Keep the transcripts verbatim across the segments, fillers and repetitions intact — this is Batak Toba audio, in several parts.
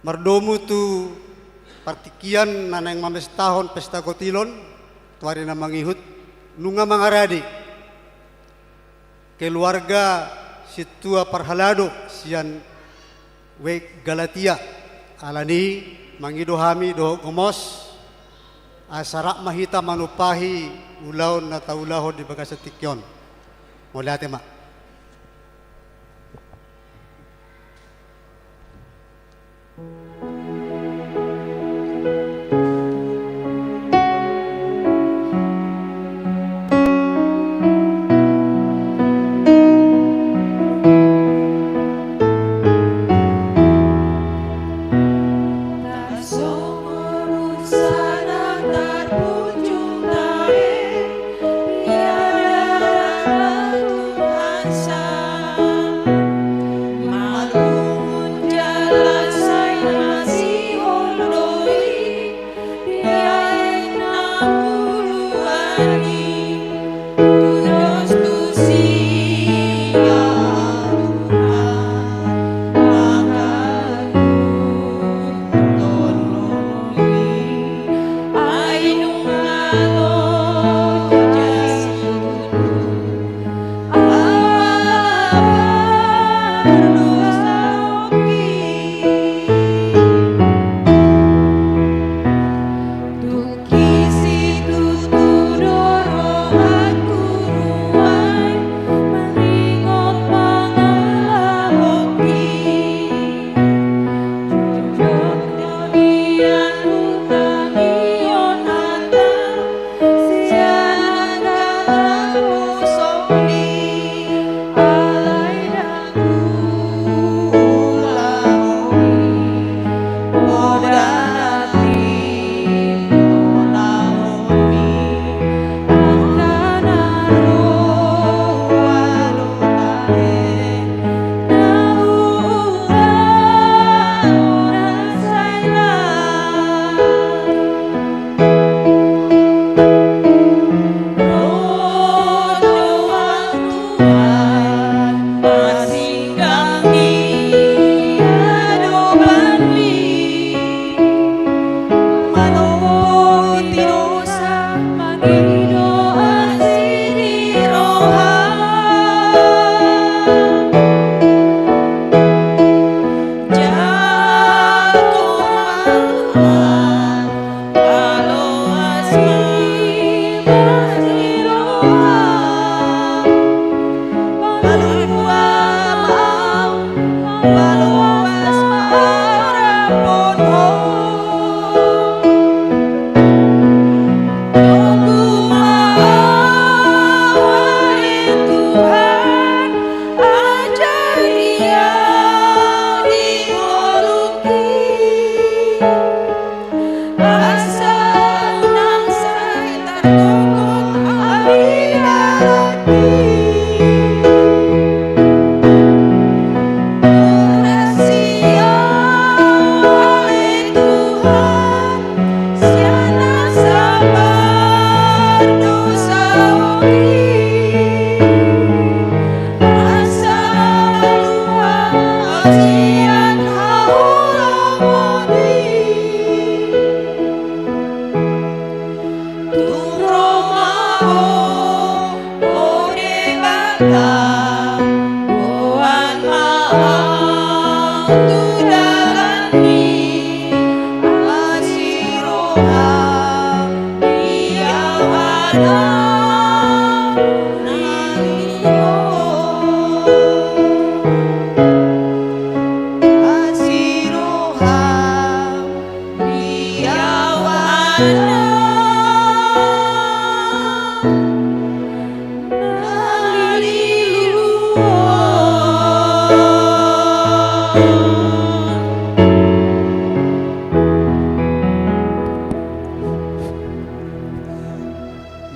Mardomu tu partingkian na naeng mamestahon pesta kotilon tu ari na mangihut, nunga mangarade keluarga sintua parhalado sian W Galatia. Alani mangido hami dohot gomos, asa rap ma hita manumpahi ulaon na taulahon di bagasan tingki on. Mauliate ma.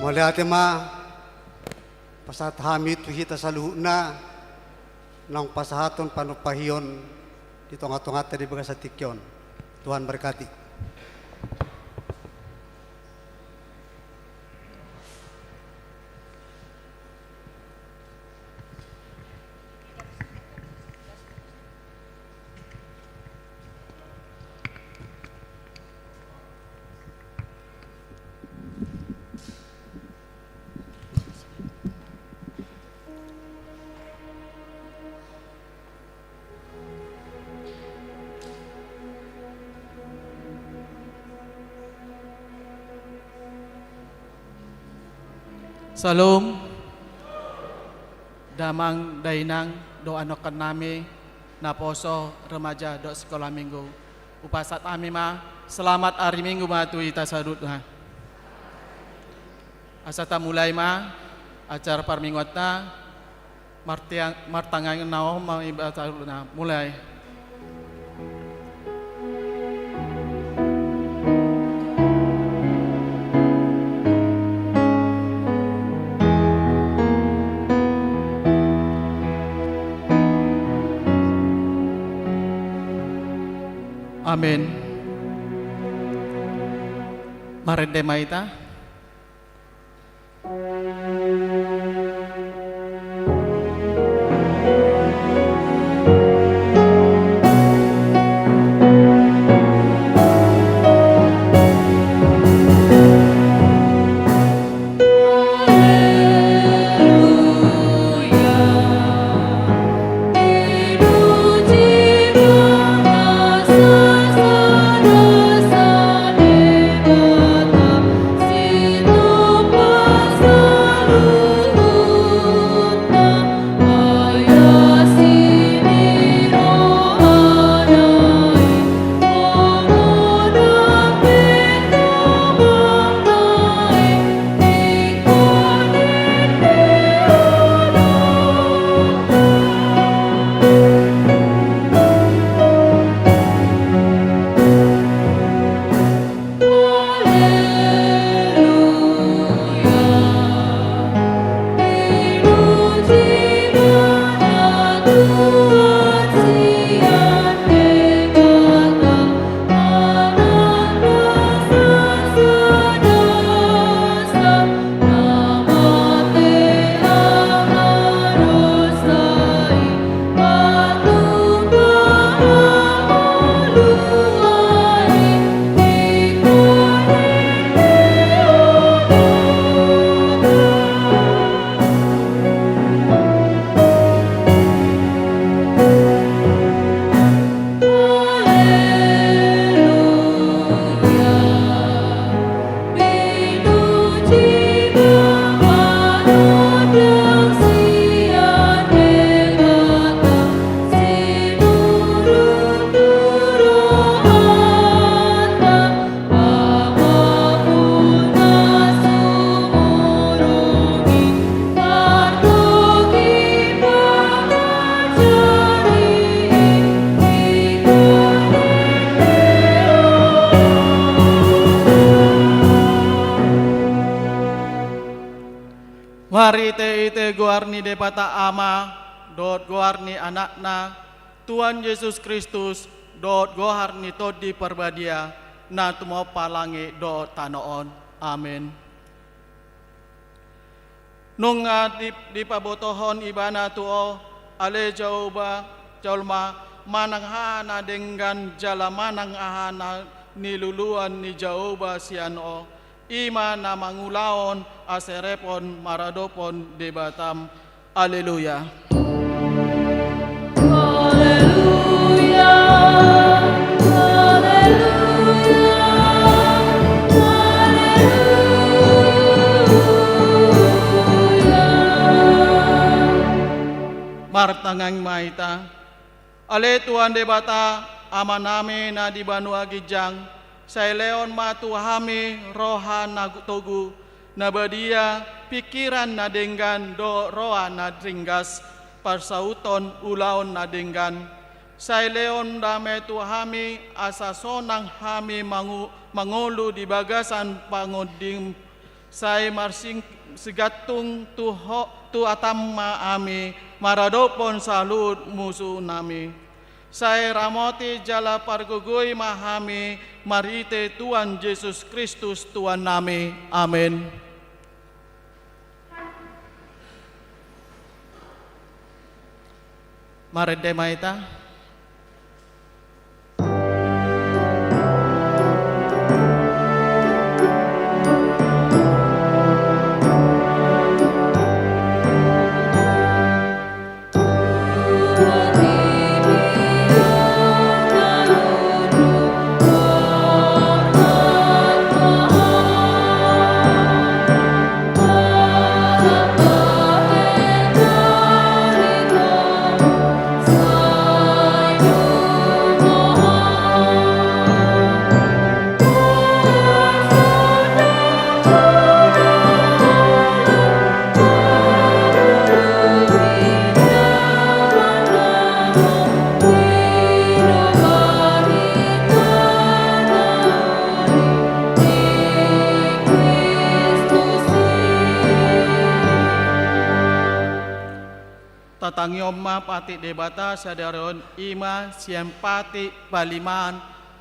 Mauliate ma. Pasahat hami tu hita saluhutna naung pasahathon panumpahion di tonga-tonganta di bagasan tingki on. Tuhan berkati. Syalom. Damang dainang dohot anakkonami, naposo, remaja dohot sikola minggu. Hupasahat hami ma selamat ari Minggu ma tu hita saluhutna. Asa tamulai ma acara parmingguanta. Martia-, martangiang na on ma iba saluhutna. Mulai. Amen. Marende ma hita. Marhitehite goar ni Debata Ama, dohot goar ni Anakna, Tuhan Jesus Kristus, dohot goar ni Tondi Parbadia, na tumompa langit dohot tano on. Amen. Nunga di-, dipabotohon Ibana tu ho, ale Jahowa, jolma, manang aha na denggan jala manang aha na niluluan ni Jahowa sian ho, i ma na mangulahon haserepon maradophon Debatam. Aleluya. Aleluya, aleluya, aleluya. Martangiang ma hita. Ale Tuhan Debata, Amanami na di banua ginjang, sai lehon ma tu hami roha na togu, na badia, pingkiran na denggan dohot roha na ringgas, parsauton ulaon na denggan. Sai lehon dame tu hami, asa sonang hami mangu-, mangolu di bagasan pangondim. Sai marsing-, sigantung tu ho-, tu hatam ma hami maradophon saluhut musunami. Sai ramoti jala pargogoi ma hami marhite Tuhan Jesus Kristus Tuhannami. Amen. Marende ma hita. Tangihon ma patik Debata sadari on, i ma sian patik palimaan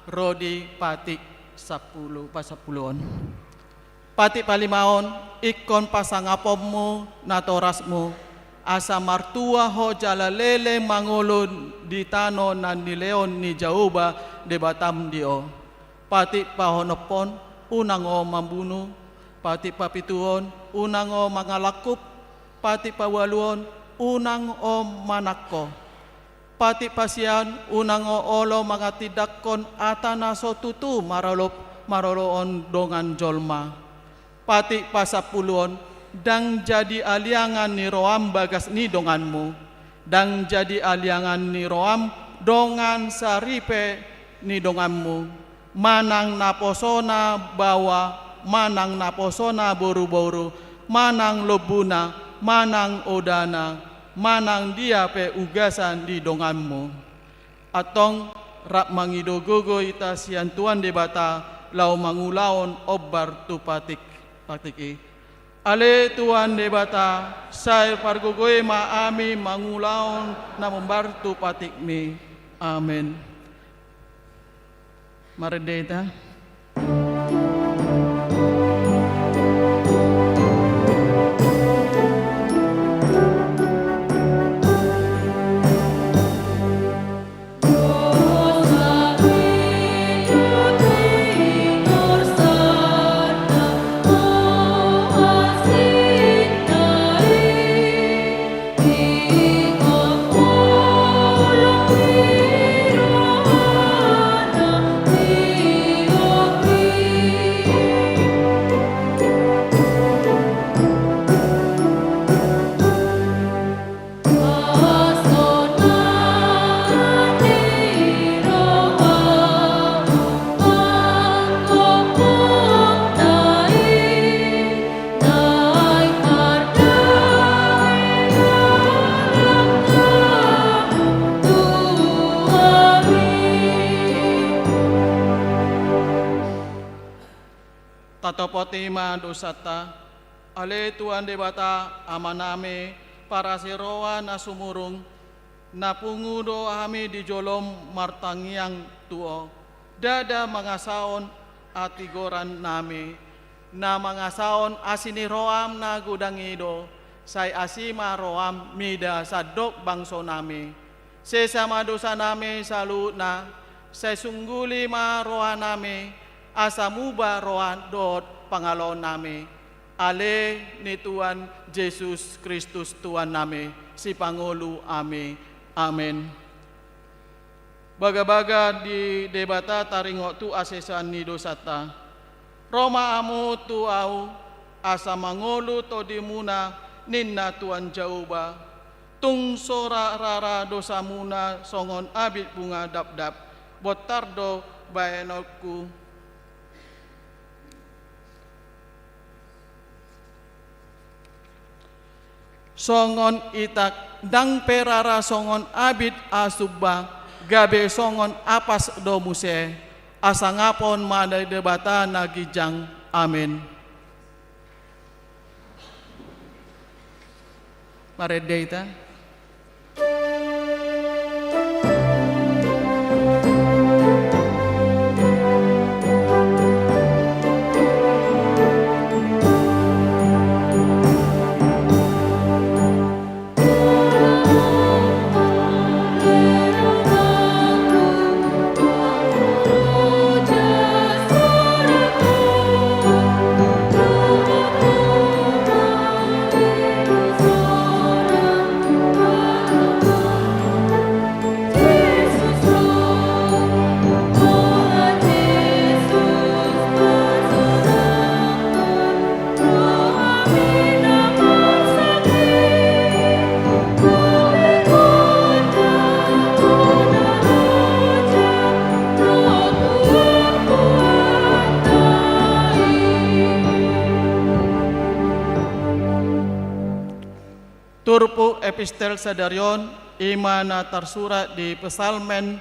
ro di patik sampulu, pasampulu on. Patik palimaon, ingkon pasangaponmu natorasmu, asa martua ho jala leleng mangolu di tano na nilehon ni Jahowa Debatam di ho. Patik paonomhon, unang ho mambunu. Patik papituhon, unang ho mangalangkup. Patik paualuhon, unang ho manangko. Patik pasiahon, unang ho olo mangatindanghon hata na so tutu marolop, maroloan dongan jolma. Patik pasampuluhon, ndang jadi aliangan ni roham bagas ni donganmu, ndang jadi aliangan ni roham dongan saripe ni donganmu, manang naposona baoa, manang naposona boruboru, manang lombuna, manang odana, manang dia pe ugasan di donganmu. Antong rap mangido gogo hita sian Tuhan Debata laho mangulahon hombar tu patik, patik i. Ale Tuhan Debata, sai pargogoi ma hami mangulahon na hombar tu patikmi. Amen. Marende hita. Tatopoti ma dosanta. Ale Tuhan Debata, Amanami, parasi roha na sumurung, na pungu do hami di jolom martangiang tu Ho. Ndada mangasahon hatigorannami, na mangasahon asi ni roham na godang i do, sai asi ma roham mida sandok bangsonami. Sesa ma dosanami saluhutna, sai sungguli ma rohanami, asa muba roha dohot pangalaonami. Ale ni Tuhan Jesus Kristus Tuhannami, sipangolu hami. Amen. Bagabaga di Debata taringot tu hasesaon ni dosanta. Ro ma hamu tu Ahu, asa mangolu tondimuna, ninna Tuhan Jahowa. Tung so ra-, rara dosamuna songon abit bunga dapdap, bontar do bahenonku. Songon itak, ndang pe rara songon abit asumba, gabe songon apas do muse. Hasangapon ma di Debata na ginjang. Amen. Marende hita. Turpuk epistel sadari on, i ma na tarsurat di Psalmen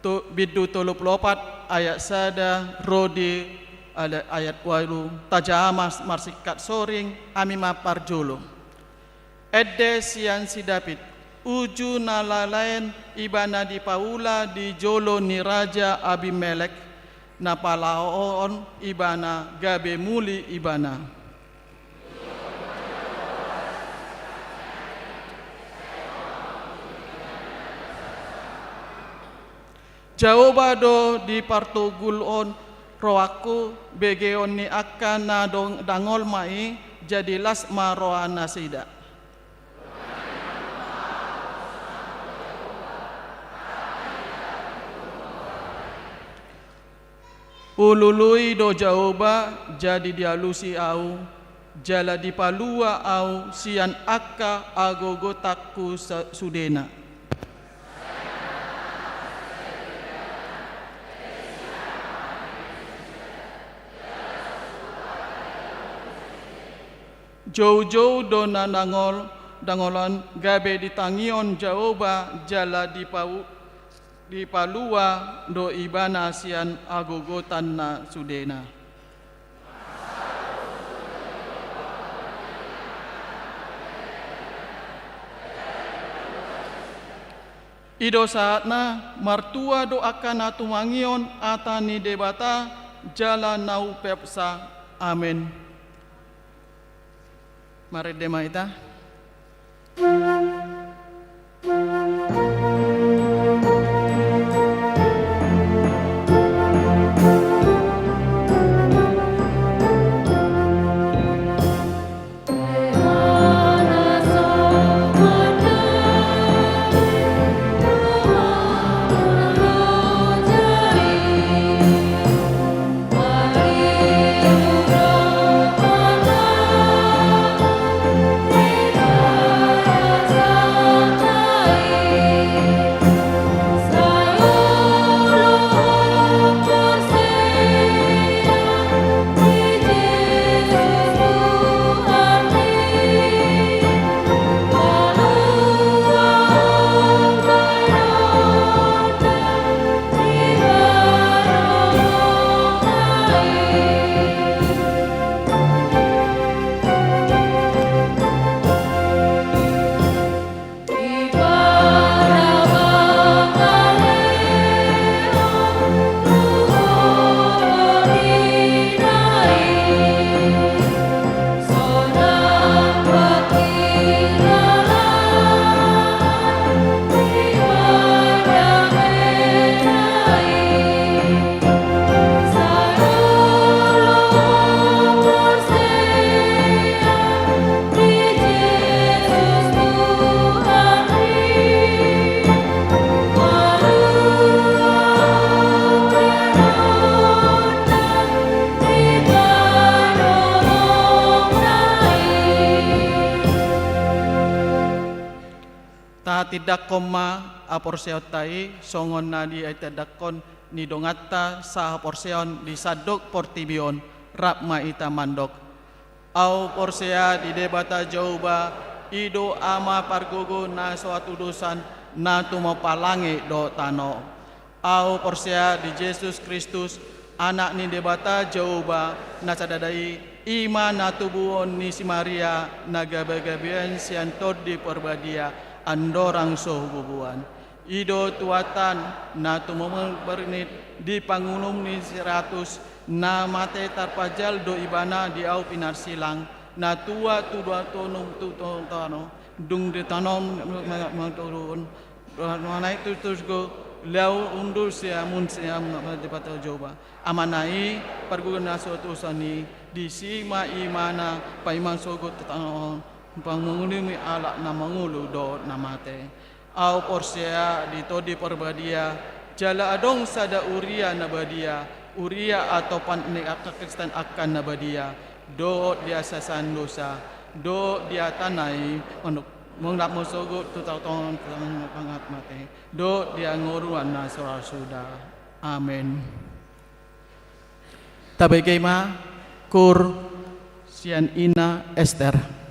tu-, bindu tolu pulu opat, ayat sada ro di ala-, ayat ualu. Tajaha ma marsingkat soring, hami ma parjolo. Ende sian si David. Uju na lalaen ibana dipaula di jolo ni Raja Abimelek, na palaoon ibana gabe muli ibana. Jahowa do dipartogulhon rohangku, begeon ni angka na dong-, dangol ma i, jadi las ma rohanasida. Hulului do Jahowa, jadi dialusi ahu, jala dipalua ahu sian angka hagogotanku sa-, sudena. Joujou do na dangol, dangol on gabe ditangihon Jahowa, jala dipau-, dipalua do ibana sian hagogotanna sudena. I do sahatna, martua do angka na tumangihon hata ni Debata, jala na umpeopsa. Amen. Marende ma hita. Tatindangkon ma haporseaonta i, songon na ditindanghon ni donganta sahaporseaon di sandok portibi on. Rap ma hita mandok. Ahu porsea di Debata Jahowa, i do Ama pargogo na so hatudosan, na tumompa langit dohot tano. Ahu porsea di Jesus Kristus, Anak ni Debata Jahowa na sada i, i ma na tubuhon ni si Maria, na gabegabean sian Tondi Parbadia, andorang so hububuhan. I do Tuhanta na tumompa bernit di pangulum ni si Pilatus, na mate tarpajal do ibana di ahu pinarsilang, na tua tu dua tonum tu tano, dung ditanom mangturun, manaek tu surgo, laho hundul siamun sian Debata Jahowa. Amana i, pargogo na so hatudosan i, disi ma ibana paima sogot tu tano on, mangulumi halak na mangolu dohot na mate. Ahu porsea di Tondi Parbadia, jala adong sada huria na badia, huria atopan ni angka Kristen angka na badia, dohot di hasesaan dosa, dohot di hata na i, manuk, mulak ma sogot tu tano on, tu tano pangat mate, dohot di hangoluan na so ra suda. Amen. Tabege ma koor sian Ina Ester.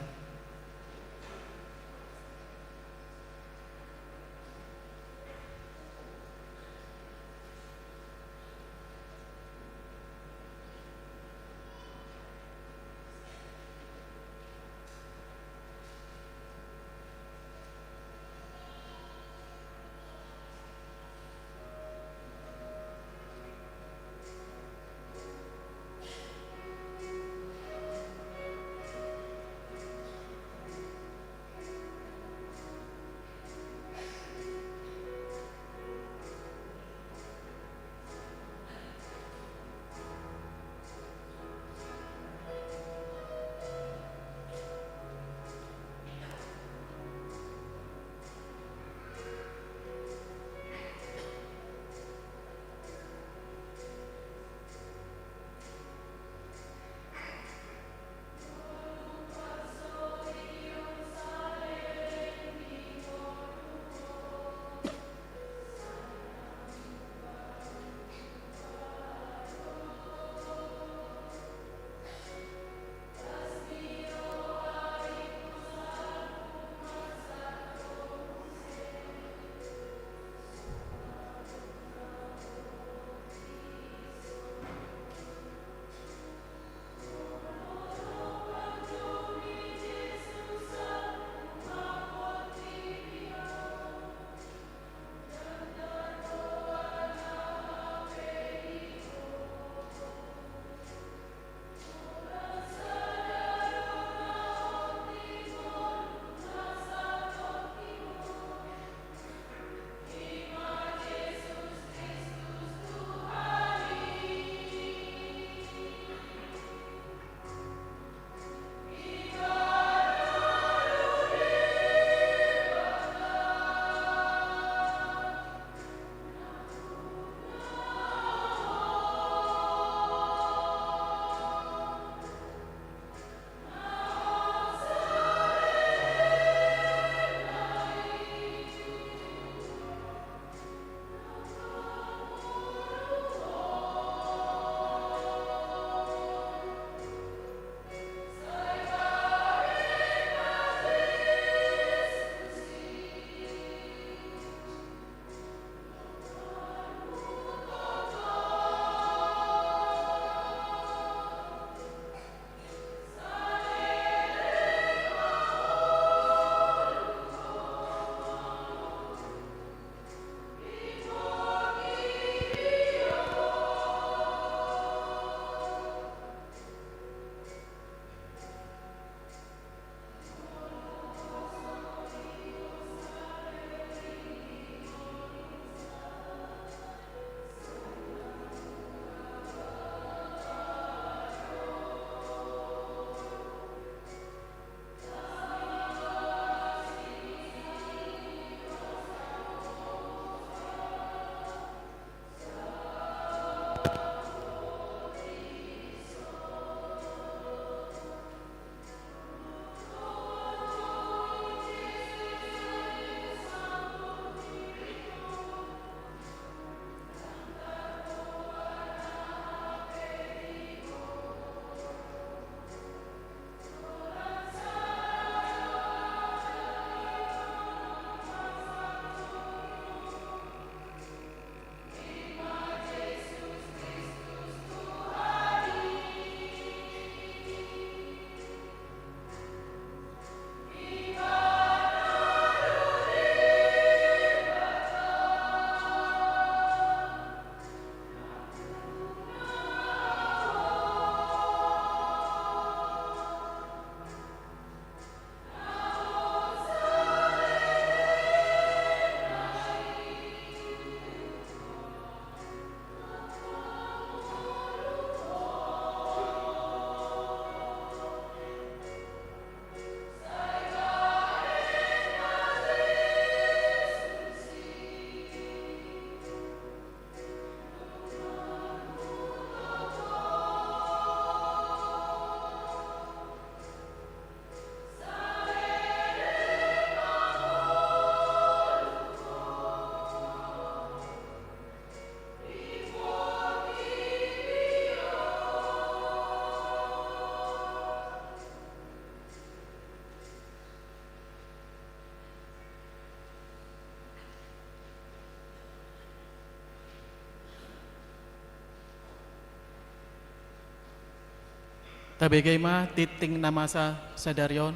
Tabege ma tingting na masa sadari on.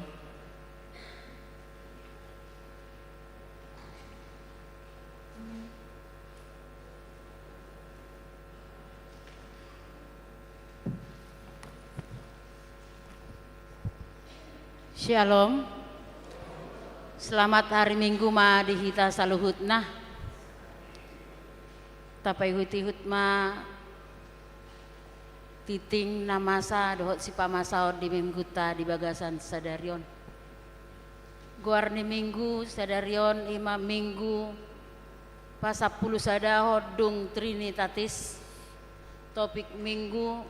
Shalom. Selamat hari Minggu ma di hita saluhutna. Tapaihut-ihut ma tingting na masa dohot sipamasaon di Minggunta di bagasan sadari on. Goar ni Minggu sadari on ima Minggu pasampulu sadahon dung Trinitatis. Topik Minggu,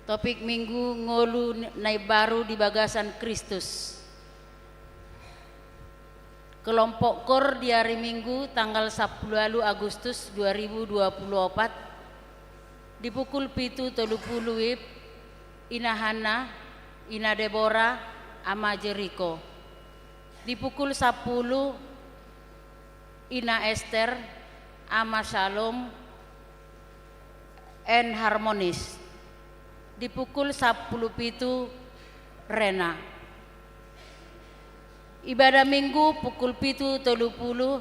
topik Minggu, ngolu na imbaru di bagasan Kristus. Kelompok kor di hari Minggu tanggal sampulu ualu Agustus dua ribu dua pulu opat, di pukul pitu tolu pulu WIB, Ina Hanna, Ina Debora, Ama Jeriko. Di pukul sampulu, Ina Ester, Ama Shalom, and Harmonis. Di pukul sampulu pitu, Rena. Ibadah Minggu pukul pitu tolu pulu.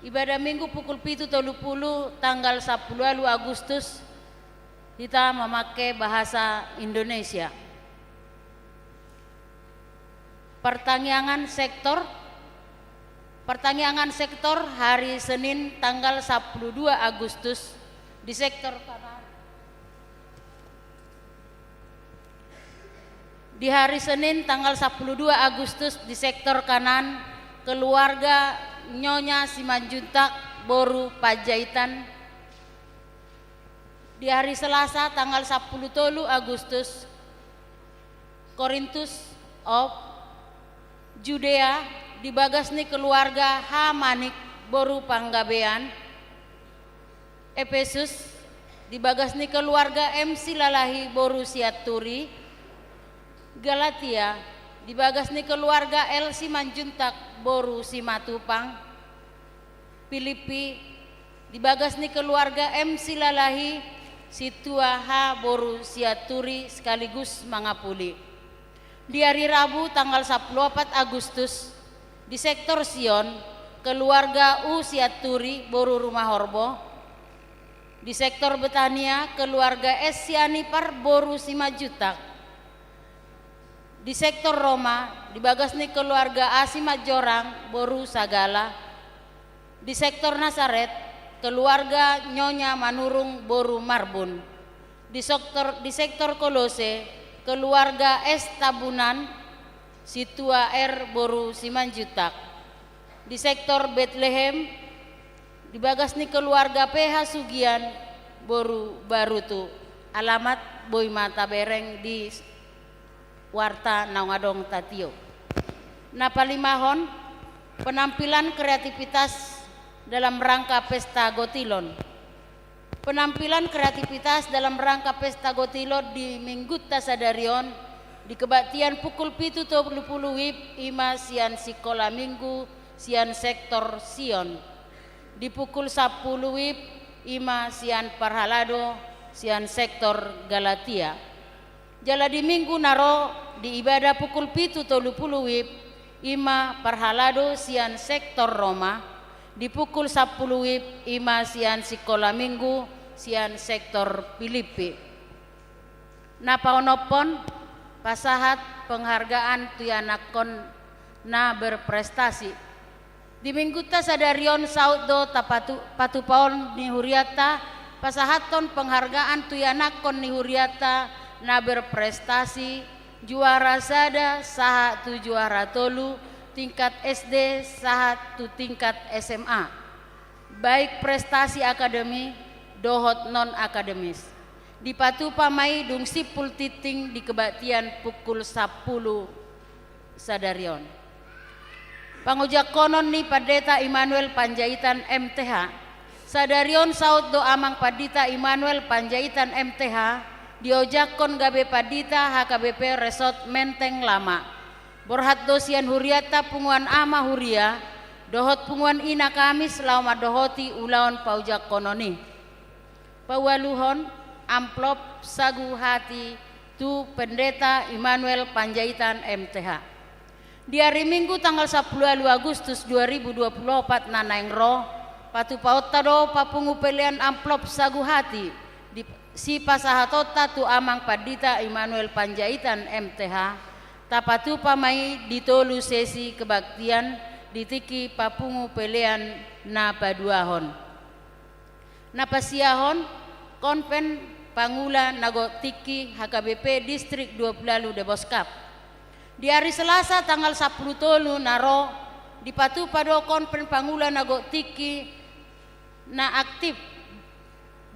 Ibadah Minggu pukul pitu tolu pulu, tanggal sampulu ualu Agustus, hita mamake bahasa Indonesia. Partangiangan sektor, partangiangan sektor hari Senin tanggal sampulu dua Agustus di sektor kanan. Di hari Senin tanggal sampulu dua Agustus di sektor kanan, keluarga Nyonya Simanjuntak boru Panjaitan. Di hari Selasa tanggal sampulu tolu Agustus, Korintus of Judea, di bagas ni keluarga H Manik boru Panggabean. Epesus, di bagas ni keluarga M Silalahi boru Sianturi. Galatia, di bagas ni keluarga L Simanjuntak boru Simatupang. Pilippi, di bagas ni keluarga M Silalahi, sintua H boru Sianturi sekaligus Mangapuli. Di hari Rabu tanggal sampulu opat Agustus, di sektor Sion, keluarga U Sianturi boru Rumahorbo. Di sektor Betania, keluarga S Sianipar boru Simanjuntak. Di sektor Roma, di bagas ni keluarga A Simanjorang boru Sagala. Di sektor Nasaret, keluarga Nyonya Manurung boru Marbun. Di sektor, di sektor Kolose, keluarga S Tambunan, sintua R boru Simanjuntak. Di sektor Betlehem, di bagas ni keluarga P H Sugian boru Barutu. Alamat boi ma tabereng di warta naung adong tatio. Na palimahon, penampilan kreativitas dalam rangka pesta gotilon. Penampilan kreativitas dalam rangka pesta gotilon di Minggunta sadari on, di kebaktian pukul pitu tolu pulu WIB, ima sian Sikola Minggu sian sektor Sion. Di pukul sampulu WIB, ima sian parhalado sian sektor Galatia. Jala di Minggu na ro, di ibadah pukul pitu tolu pulu WIB, ima parhalado sian sektor Roma. Di pukul sampulu WIB, ima sian Sikola Minggu sian sektor Pilippi. Na paonomhon, pasahat penghargaan tu ianakhon na berprestasi. Di Minggunta sadari on saut do tapatu-, patupaon ni hurianta pasahathon penghargaan tu ianakhon ni hurianta na berprestasi, juara sada sahat tu juara tolu, tingkat S D sahat tu tingkat S M A. Baik prestasi akademi dohot non-akademis. Dipatupa ma i dung simpul tingting di kebaktian pukul sampulu sadari on. Pangojangkonon ni Pandita Immanuel Panjaitan M T H. Sadari on saut do Amang Pandita Immanuel Panjaitan M T H diojanghon gabe pandita H K B P Resort Menteng Lama. Borhat do sian hurianta punguan ama huria, dohot punguan i na Kamis laho mandohoti ulaon paujangkonon i. Paualuhon, amplop sagu hati tu Pendeta Immanuel Panjaitan, M T H. Di ari Minggu tanggal sampulu ualu Agustus dua ribu dua pulu opat na naeng ro, patupaonta do papungu pelean amplop sagu hati di sipasahatonta tu Amang Pandita Immanuel Panjaitan, M T H, tapatupa ma i di tolu sesi kebaktian di tingki papungu pelean na paduahon. Na pasiahon, Konven Pangula na gok tingki H K B P Distrik dua pulu ualu Deboskap. Di ari Selasa tanggal sampulu tolu na ro, dipatupa do Konven Pangula na gok tingki na aktif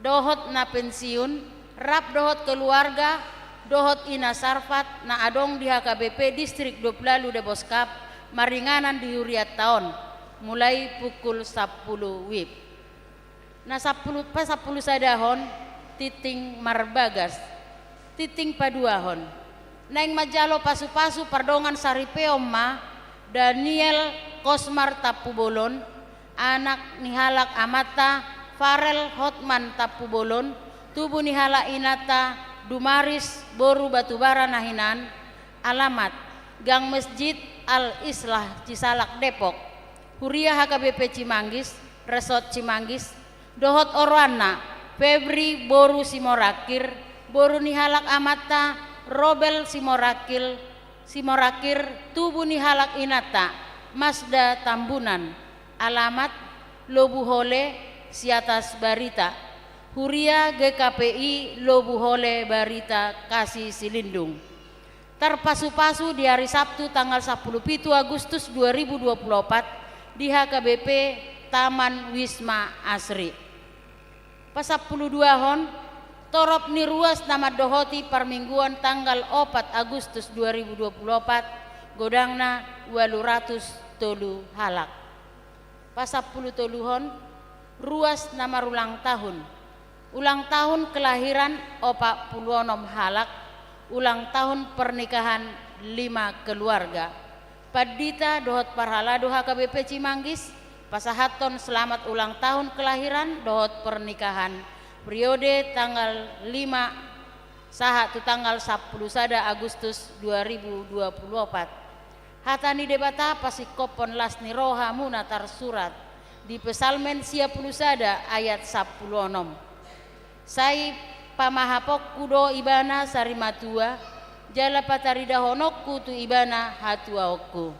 dohot na pensiun, rap dohot keluarga, dohot ina sarfat na adong di H K B P Distrik dua pulu ualu Deboskap, maringanan di hurianta on, mulai pukul sampulu wib. Na sampulu, pasampulu sadahon, Tingting Marbagas. Tingting paduahon, naeng manjalo pasupasu pardongan saripeon ma Daniel Kosmar Tampubolon, anak ni halak amanta Farel Hotman Tampubolon, tubu ni halak inanta Dumaris boru Batubara na hinan, alamat Gang Masjid Al Islah Cisalak Depok, huria H K B P Cimanggis, Resort Cimanggis, dohot oroanna, Febri boru Simorangkir, boru ni halak amanta Robel Simorangkir, Simorangkir, tubu ni halak inanta, Masda Tambunan, alamat Lobuhole, Siatas Barita, huria G K P I Lobuhole Barita Kasi Silindung. Tarpasupasu di ari Sabtu tanggal sampulu pitu Agustus dua ribu dua pulu opat di H K B P Taman Wisma Asri. Pasampulu duahon, torop ni ruas na mandohoti parmingguon tanggal opat Agustus dua ribu dua pulu opat, godangna ualu ratus tolu halak. Pasampulu toluhon, ruas na marulang tahun. Ulang tahun kelahiran opat pulu onom halak, ulang tahun pernikahan lima keluarga. Pandita dohot parhalado H K B P Cimanggis pasahathon selamat ulang tahun kelahiran dohot pernikahan, periode tanggal lima sahat tu tanggal sampulu sada Agustus dua ribu dua pulu opat. Hata ni Debata pasingkophon las ni roha muna tarsurat di Psalmen sia pulu sada ayat sampulu onom. Sai pamahapongku do ibana sarimatua, jala pataridahononku tu ibana hatuaonku.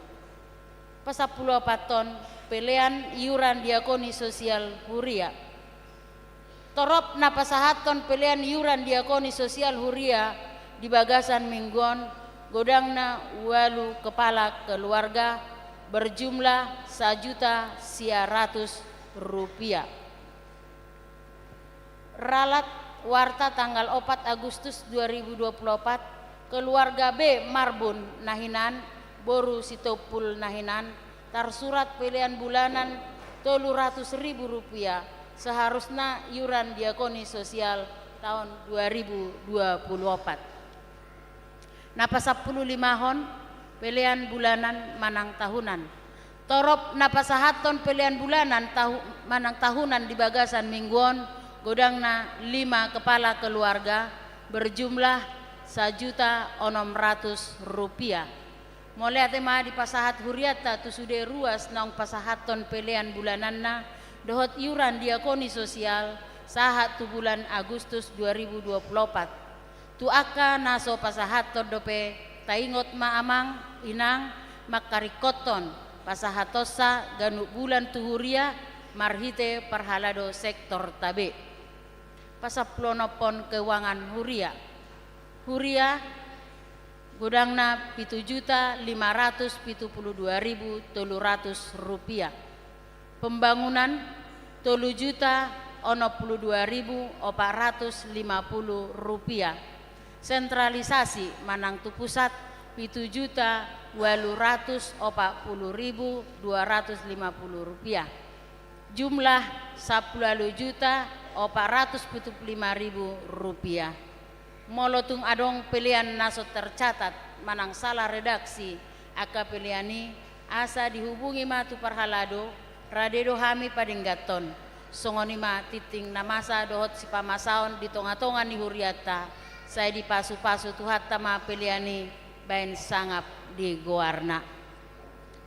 Pasampulu opathon, pelean iuran diakoni sosial huria. Torop na pasahathon pelean iuran diakoni sosial huria di bagasan minggu on, godangna ualu kepala keluarga, berjumlah sajuta sia ratus rupiah. Ralat warta tanggal opat Agustus dua ribu dua pulu opat, keluarga B Marbun na hinan, boru Sitompul na hinan, tarsurat pelean bulanan tolu ratus ribu rupiah, seharusna iuran diakoni sosial taon dua ribu dua pulu opat. Na pasampulu limahon, pelean bulanan manang tahunan. Torop na pasahathon pelean bulanan tahu-, manang tahunan di bagasan minggu on, godangna lima kepala keluarga, berjumlah sajuta onom ratus rupiah. Mauliate ma dipasahat hurianta tu sude ruas naung pasahathon pelean bulananna dohot iuran diakoni sosial sahat tu bulan Agustus dua ribu dua pulu opat. Tu angka na so pasahathon dope, taingot ma amang, inang, mangkaringkothon pasahatonsa ganup bulan tu huria marhite parhalado sektorta be. Pasampulu onomhon, keuangan huria. Huria, godangna pitu juta lima ratus pitu pulu dua ribu tolu ratus rupiah. Pembangunan, tolu juta onom pulu dua ribu opat ratus lima pulu rupiah. Sentralisasi manang tu pusat, pitu juta ualu ratus opat pulu ribu dua ratus lima pulu rupiah. Jumlah, sampulu ualu juta opat ratus pitu pulu lima ribu rupiah. Molo tung adong pelean na so tercatat manang salah redaksi angka pelean i, Asa dihubungi ma tu parhalado, rade do hami padengganhon. Songon i ma tingting na masa dohot sipamasaon di tonga-tonga ni hurianta, sai dipasu-pasu Tuhanta ma pelean i baen sangap di goarna.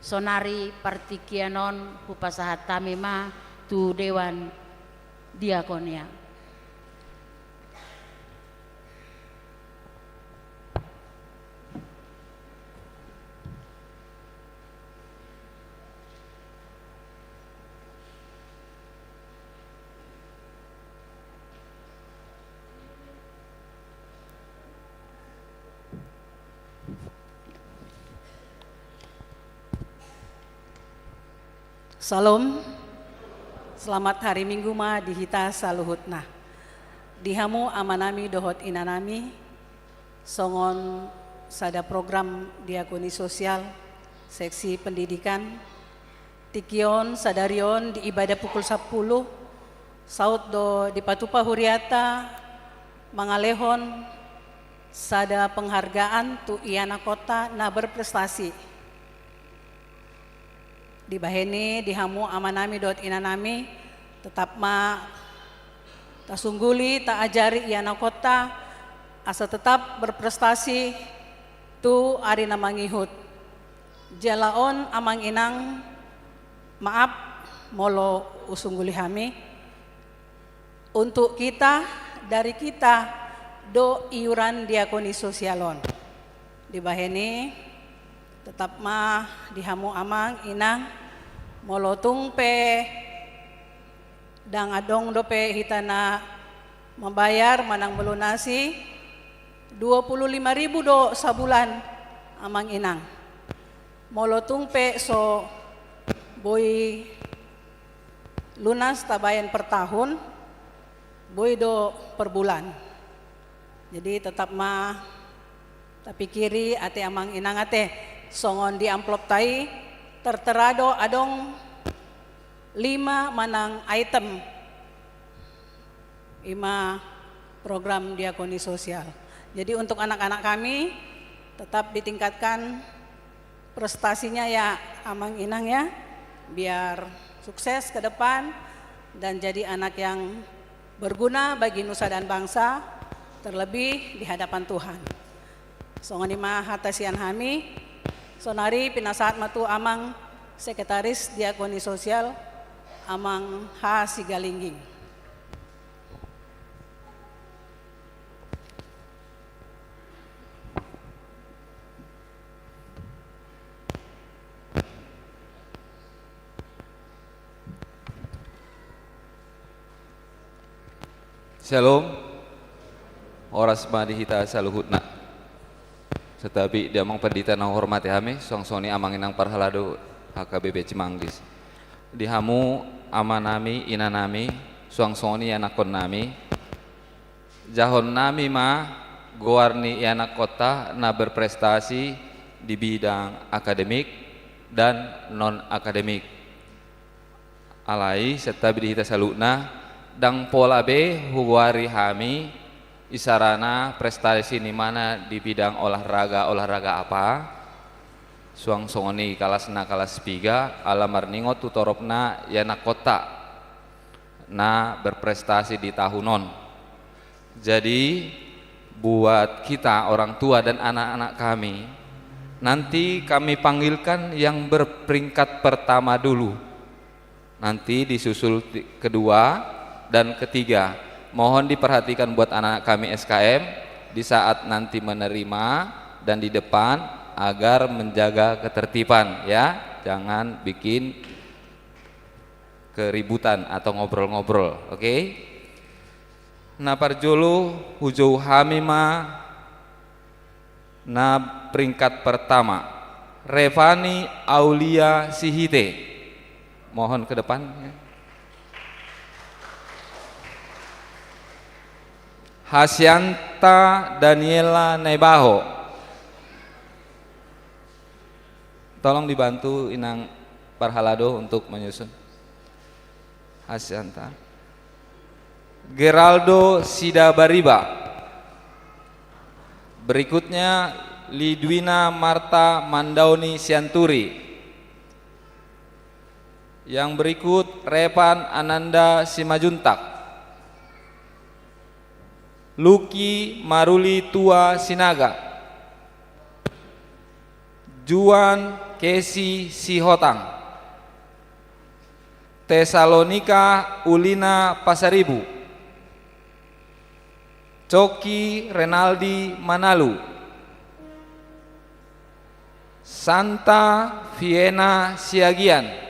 Sonari partingkian on hupasahat hami ma tu Dewan Diakonia. Syalom. Selamat hari Minggu ma di hita saluhutna. Di hamu amanami dohot inanami, songon sada program diakoni sosial, seksi pendidikan, tingki on, sadari on di ibadah pukul sampulu, saut do dipatupa hurianta mangalehon sada penghargaan tu ianakhonta na berprestasi. Dibahen i, di hamu amanami dohot inanami, tetap ma tasungguli, taajari ianakhonta asa tetap berprestasi tu ari na mangihut. Jala on, amang inang, maaf molo husungguli hami. Untuk kita, dari kita do iuran diakoni sosial on. Dibahen i, tetap ma di hamu amang inang, molo tung pe ndang adong dope hita na mambayar manang melunasi, dua puluh lima ribu do sabulan, amang inang. Molo tung pe so boi lunas tabaen per tahun, boi do per bulan. Jadi, tetap ma tapikiri ate amang inang ate, songon di amplopta i tertera do adong lima manang item, i ma program diakoni sosial. Jadi, untuk anak-anak kami, tetap ditingkatkan prestasinya ya, amang inang ya, biar sukses ke depan dan jadi anak yang berguna bagi nusa dan bangsa, terlebih di hadapan Tuhan. Songon i ma hata sian hami. Sonari pinasahat ma tu amang sekretaris diakoni sosial, amang H. Sigalingging. Syalom. Horas ma di hita saluhutna. Santabi di amang pandita na huhormati hami, suang songon i amang inang parhalado H K B P Cimanggis. Di hamu amanami, inanami, suang songon i anakhonnami, jahonnami ma goar ni ianakhonta na berprestasi di bidang akademik dan non-akademik. Alai santabi di hita saluhutna, ndang pola be hugoari hami isarana prestasi ni imana di bidang olahraga, olahraga apa. Suang songon i kalasna kalas piga, ala marningot tu toropna ianakhonta na berprestasi di tahun on. Jadi, buat kita orang tua dan anak-anak kami, nanti kami panggilkan yang berperingkat pertama dulu. Nanti disusul ti-, kedua dan ketiga. Mohon diperhatikan buat anak-anak kami S K M, di saat nanti menerima dan di depan, agar menjaga ketertiban, ya. Jangan bikin keributan atau ngobrol-ngobrol, oke? Na parjolo hujou hami ma na peringkat pertama, Revani Aulia Sihite. Mohon ke depan, ya. Hasyanta Daniela Naibaho. Tolong dibantu Inang Parhalado untuk menyusun. Hasyanta. Geraldo Sidabariba. Berikutnya, Lidwina Marta Mandaoni Sianturi. Yang berikut Repan Ananda Simanjuntak, Luki Maruli Tua Sinaga, Juan Kesi Sihotang, Tesalonika Ulina Pasaribu, Coki Renaldi Manalu, Santa Fiena Siagian,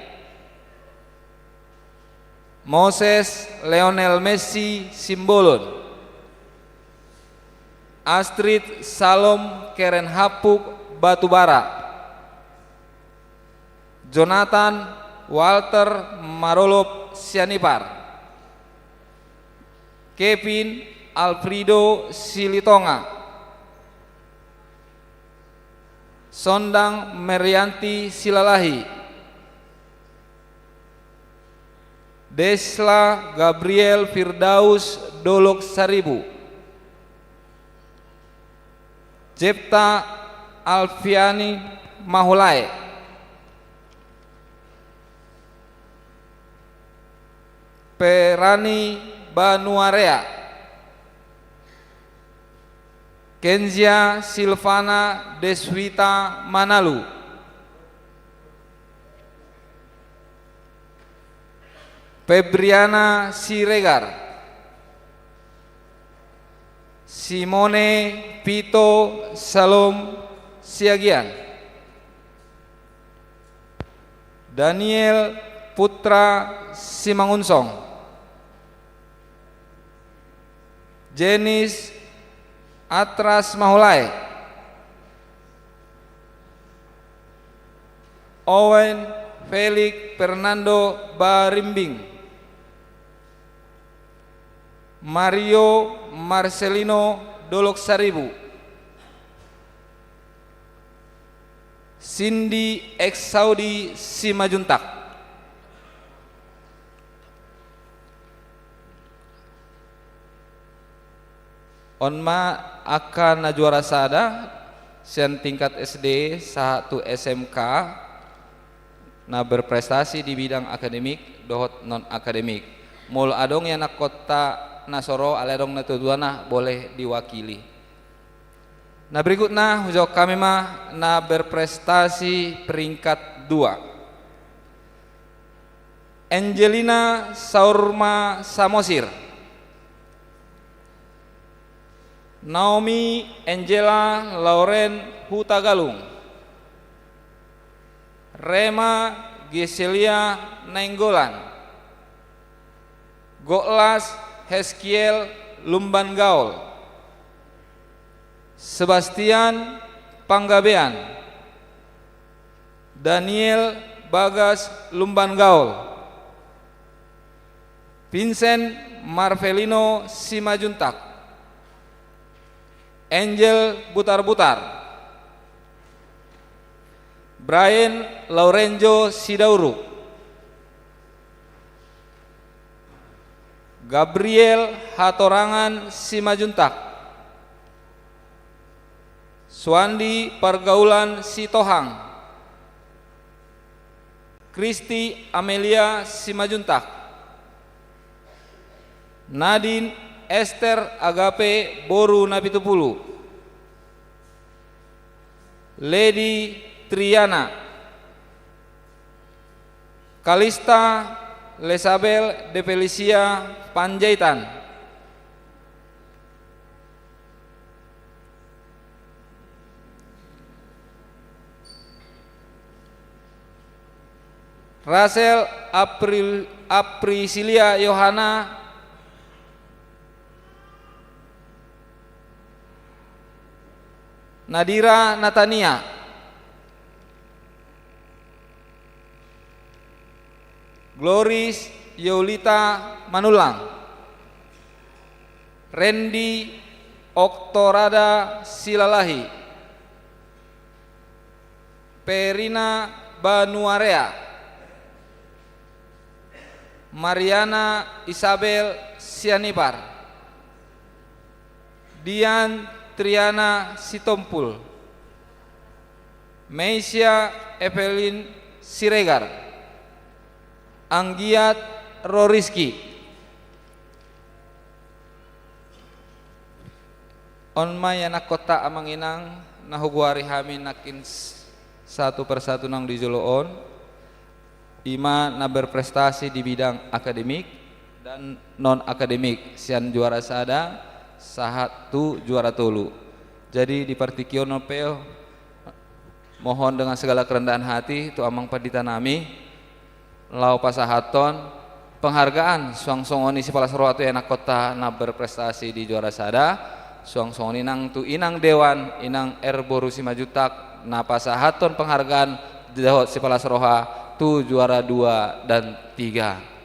Moses Leonel Messi Simbolon, Astrid Salom Kerenhapuk Batubara, Jonathan Walter Marolop Sianipar, Kevin Alfredo Silitonga, Sondang Merianti Silalahi, Desla Gabriel Firdaus Dolok Saribu, Jepta Alfiani Mahulae, Perani Banuarea, Kenzia Silvana Deswita Manalu, Febriana Siregar, Simone Pito Salom Siagian, Daniel Putra Simangunsong, Jenis Atras Mahulae, Owen Felix Fernando Barimbing, Mario Marcelino Dolok Saribu, Cindy Exaudi Simanjuntak. On ma angka na juara sada sian tingkat S D sahat tu S M K na berprestasi di bidang akademik dohot non akademik. Molo adong ianakhonta na so ro, alai adong na tuatuana, boleh diwakili. Na berikutna, hujou hami ma na berprestasi peringkat dua. Angelina Saurma Samosir, Naomi Angela Lauren Hutagalung, Rema Geselia Nainggolan, Goklas Heskiel Lumban Gaol, Sebastian Panggabean, Daniel Bagas Lumban Gaol, Vincent Marvelino Simanjuntak, Angel Butarbutar, Brian Laurenjo Sidauruk, Gabriel Hatorangan Simanjuntak, Suandi Pargaulan Sitohang, Kristi Amelia Simanjuntak, Nadine Esther Agape boru Napitupulu, Lady Triana, Kalista Lesabel de Felicia Panjaitan, Rachel April, Aprisilia Yohana, Nadira Natania, Gloris Yolita Manullang, Randy Oktorada Silalahi, Perina Banuarea, Mariana Isabel Sianipar, Dian Triana Sitompul, Meisia Evelyn Siregar, Anggiat ro rizki. On ma ianakhonta amang inang, na hugoari hami nangkin s-, satu persatu naung di jolo on, ima na berprestasi di bidang akademik dan non akademik, sian juara sada sahat tu juara tolu. Jadi di partingkian on pe, mohon dengan segala kerendahan hati tu amang pandita nami, laho pasahathon penghargaan suang songon i sipalas roha tu ianakhonta na berprestasi di juara sada, suang songon i nang tu inang dewan, inang R boru Simanjuntak, na pasahathon penghargaan dohot sipalas roha tu juara dua dan tiga.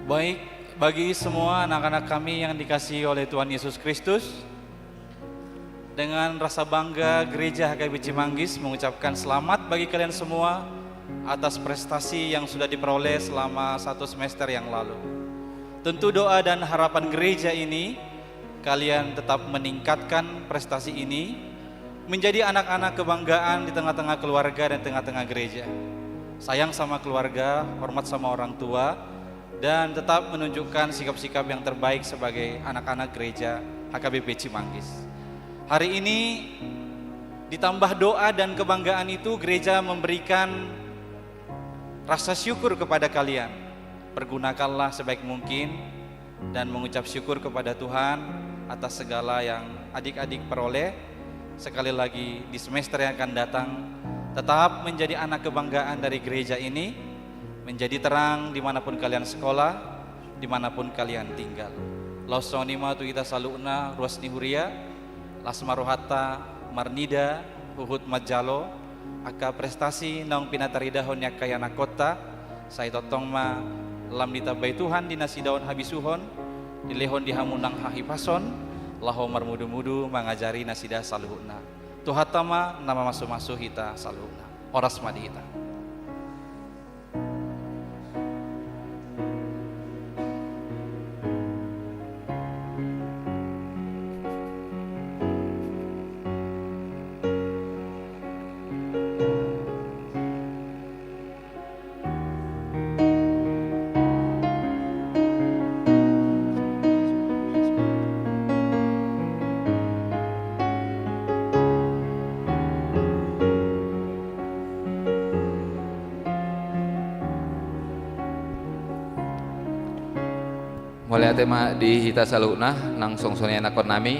Baik, bagi semua anak-anak kami yang dikasihi oleh Tuhan Yesus Kristus, dengan rasa bangga Gereja H K B P Cimanggis mengucapkan selamat bagi kalian semua atas prestasi yang sudah diperoleh selama satu semester yang lalu. Tentu doa dan harapan gereja ini, kalian tetap meningkatkan prestasi ini, menjadi anak-anak kebanggaan di tengah-tengah keluarga dan tengah-tengah gereja. Sayang sama keluarga, hormat sama orang tua, dan tetap menunjukkan sikap-sikap yang terbaik sebagai anak-anak gereja H K B P Cimanggis. Hari ini, ditambah doa dan kebanggaan itu, gereja memberikan rasa syukur kepada kalian. Pergunakanlah sebaik mungkin dan mengucap syukur kepada Tuhan atas segala yang adik-adik peroleh. Sekali lagi, di semester yang akan datang, tetap menjadi anak kebanggaan dari gereja ini, menjadi terang dimanapun kalian sekolah, dimanapun kalian tinggal. Laos songon i ma tu hita saluhutna, ruas ni huria, las ma rohanta marnida, huhut manjalo, angka prestasi naung pinataridahon ni angka ianakkonta, sai tongtong ma lam ditambai Tuhan di nasida on habisuhon, dilehon di hamu nang hahipason, laho marmudu-mudu mangajari nasida saluhutna. Tuhanta ma na mamasu-masu hita saluhutna. Horas ma di hita. Mauliate ma di hita saluhutna, nang songon i anakkonnami.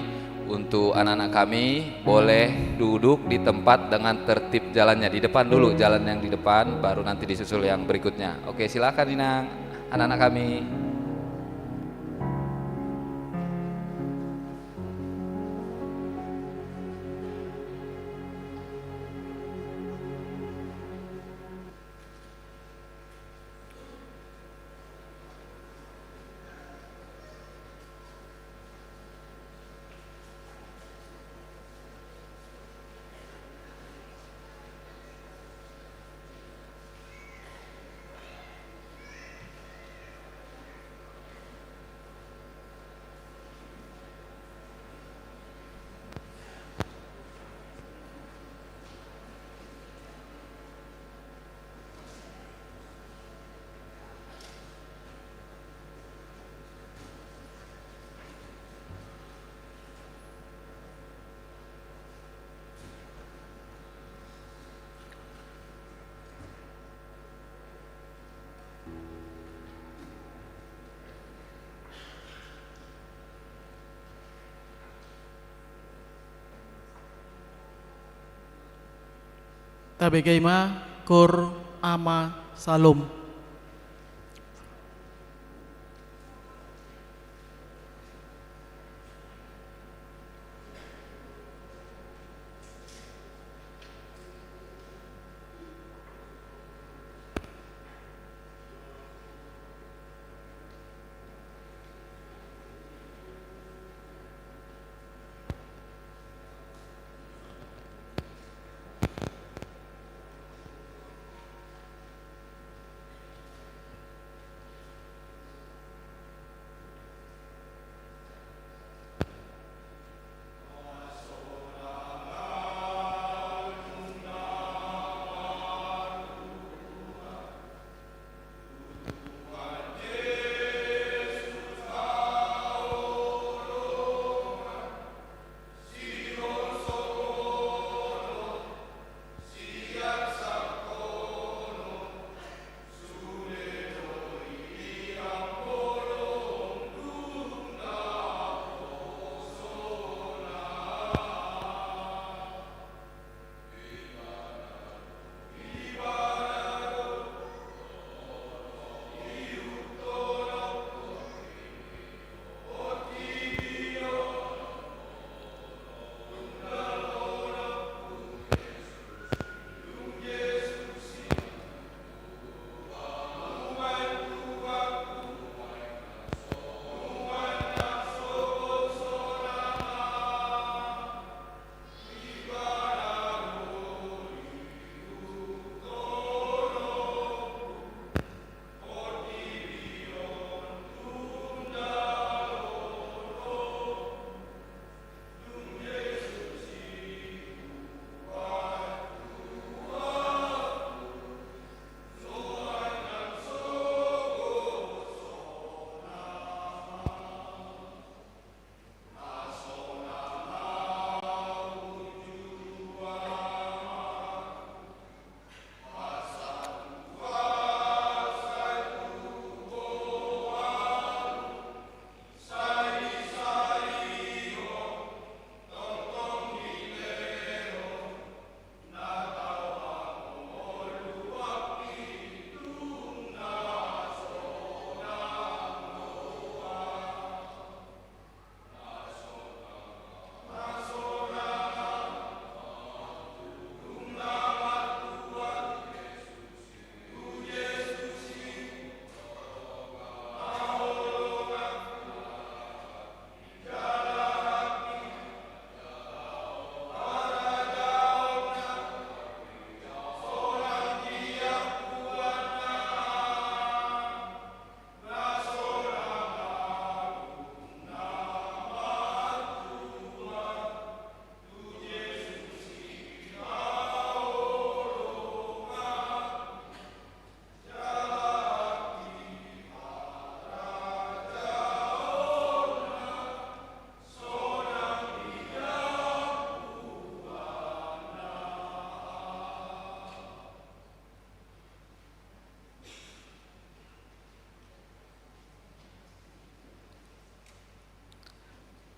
Untuk anak-anak kami, boleh duduk di tempat dengan tertib jalannya. Di depan dulu, jalan yang di depan, baru nanti disusul yang berikutnya. Oke, silakan, Inang, anak-anak kami. Tabege ma Koor Ama Salom.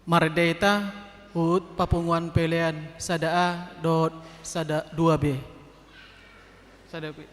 Marende hita huhut papunguan pelean sada A dohot sada dua B. Sada B.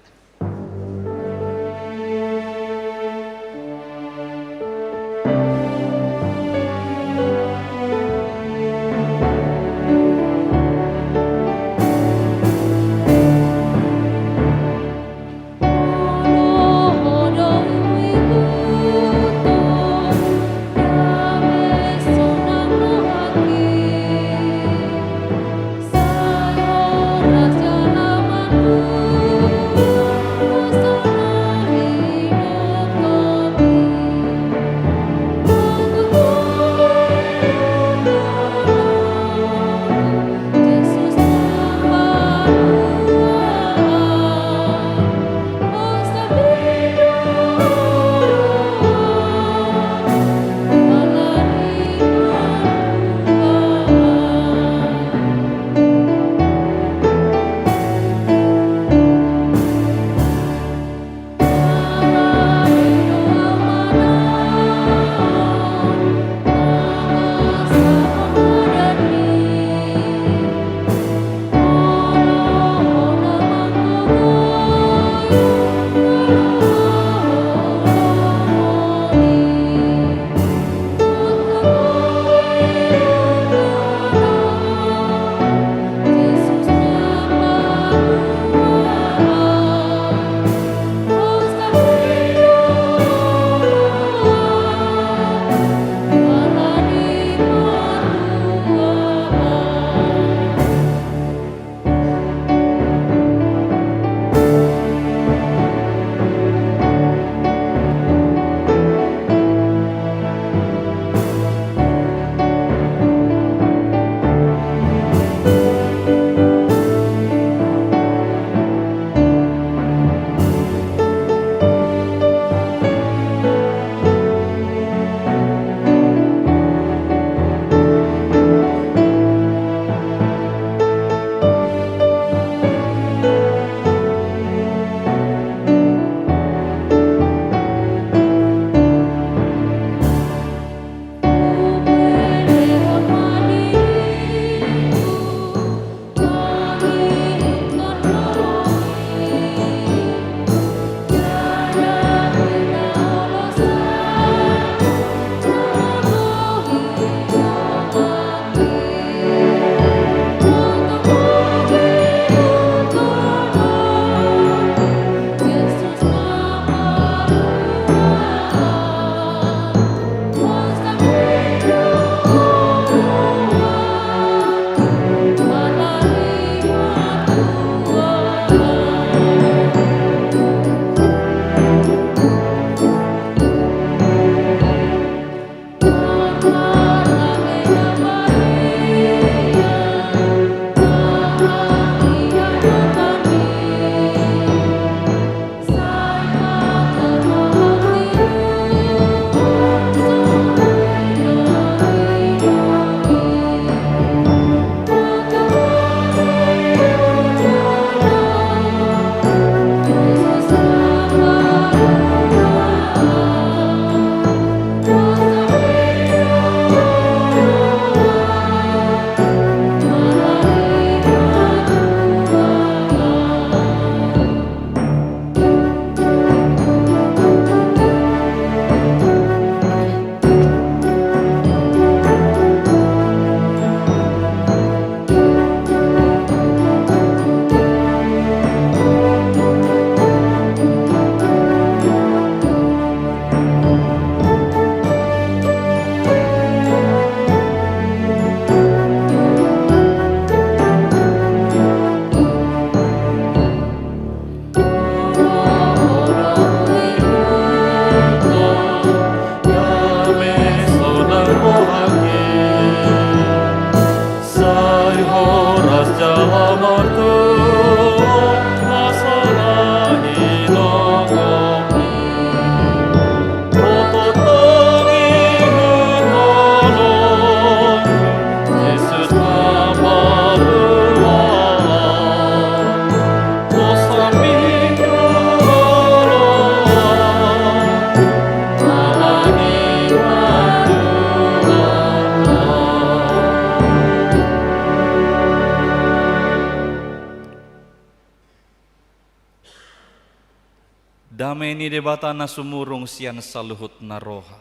Debata na sumurung sian saluhut na roha,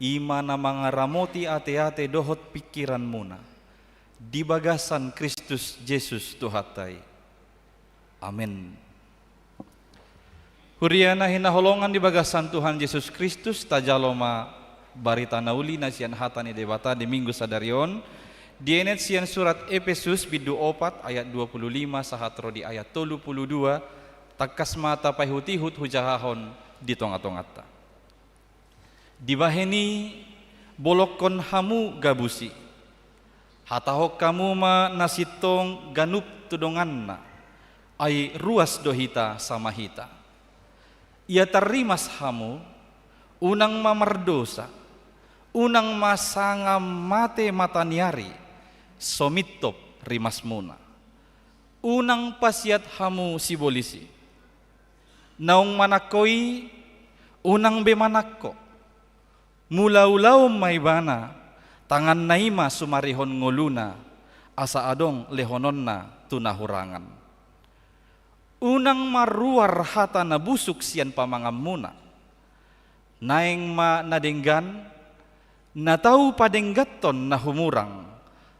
i ma na mangaramoti ateate dohot pingkiranmuna di bagasan Kristus Jesus Tuhanta i. Amen. Huria na hinaholongan di bagasan Tuhan Jesus Kristus, tajalo ma barita na uli na sian hata ni Debata di Minggu sadari on, dienet sian surat Epesus bindu opat ayat dua puluh lima sahat ro di ayat tolu puluh dua, tangkas ma tapaihutihut hujahahon di tongatonganta. Dibahen i, bolongkon hamu gabus i. Hatahon hamu ma na sintong ganup tu donganna, ai ruas do hita sama hita. Ia tarrimas hamu, unang ma mardosa, unang ma sanga mate mata ni ari, so mintop rimasmuna. Unang pasiat hamu sibolis i. Naung manangko i, unang be manangko. Mulaulaon ma ibana, tanganna i ma sumarihon ngoluna, asa adong lehononna tu na hurangan. Unang ma ruar hata na busuk sian pamanganmuna. Naeng ma na denggan, na tau padengganhon na humurang,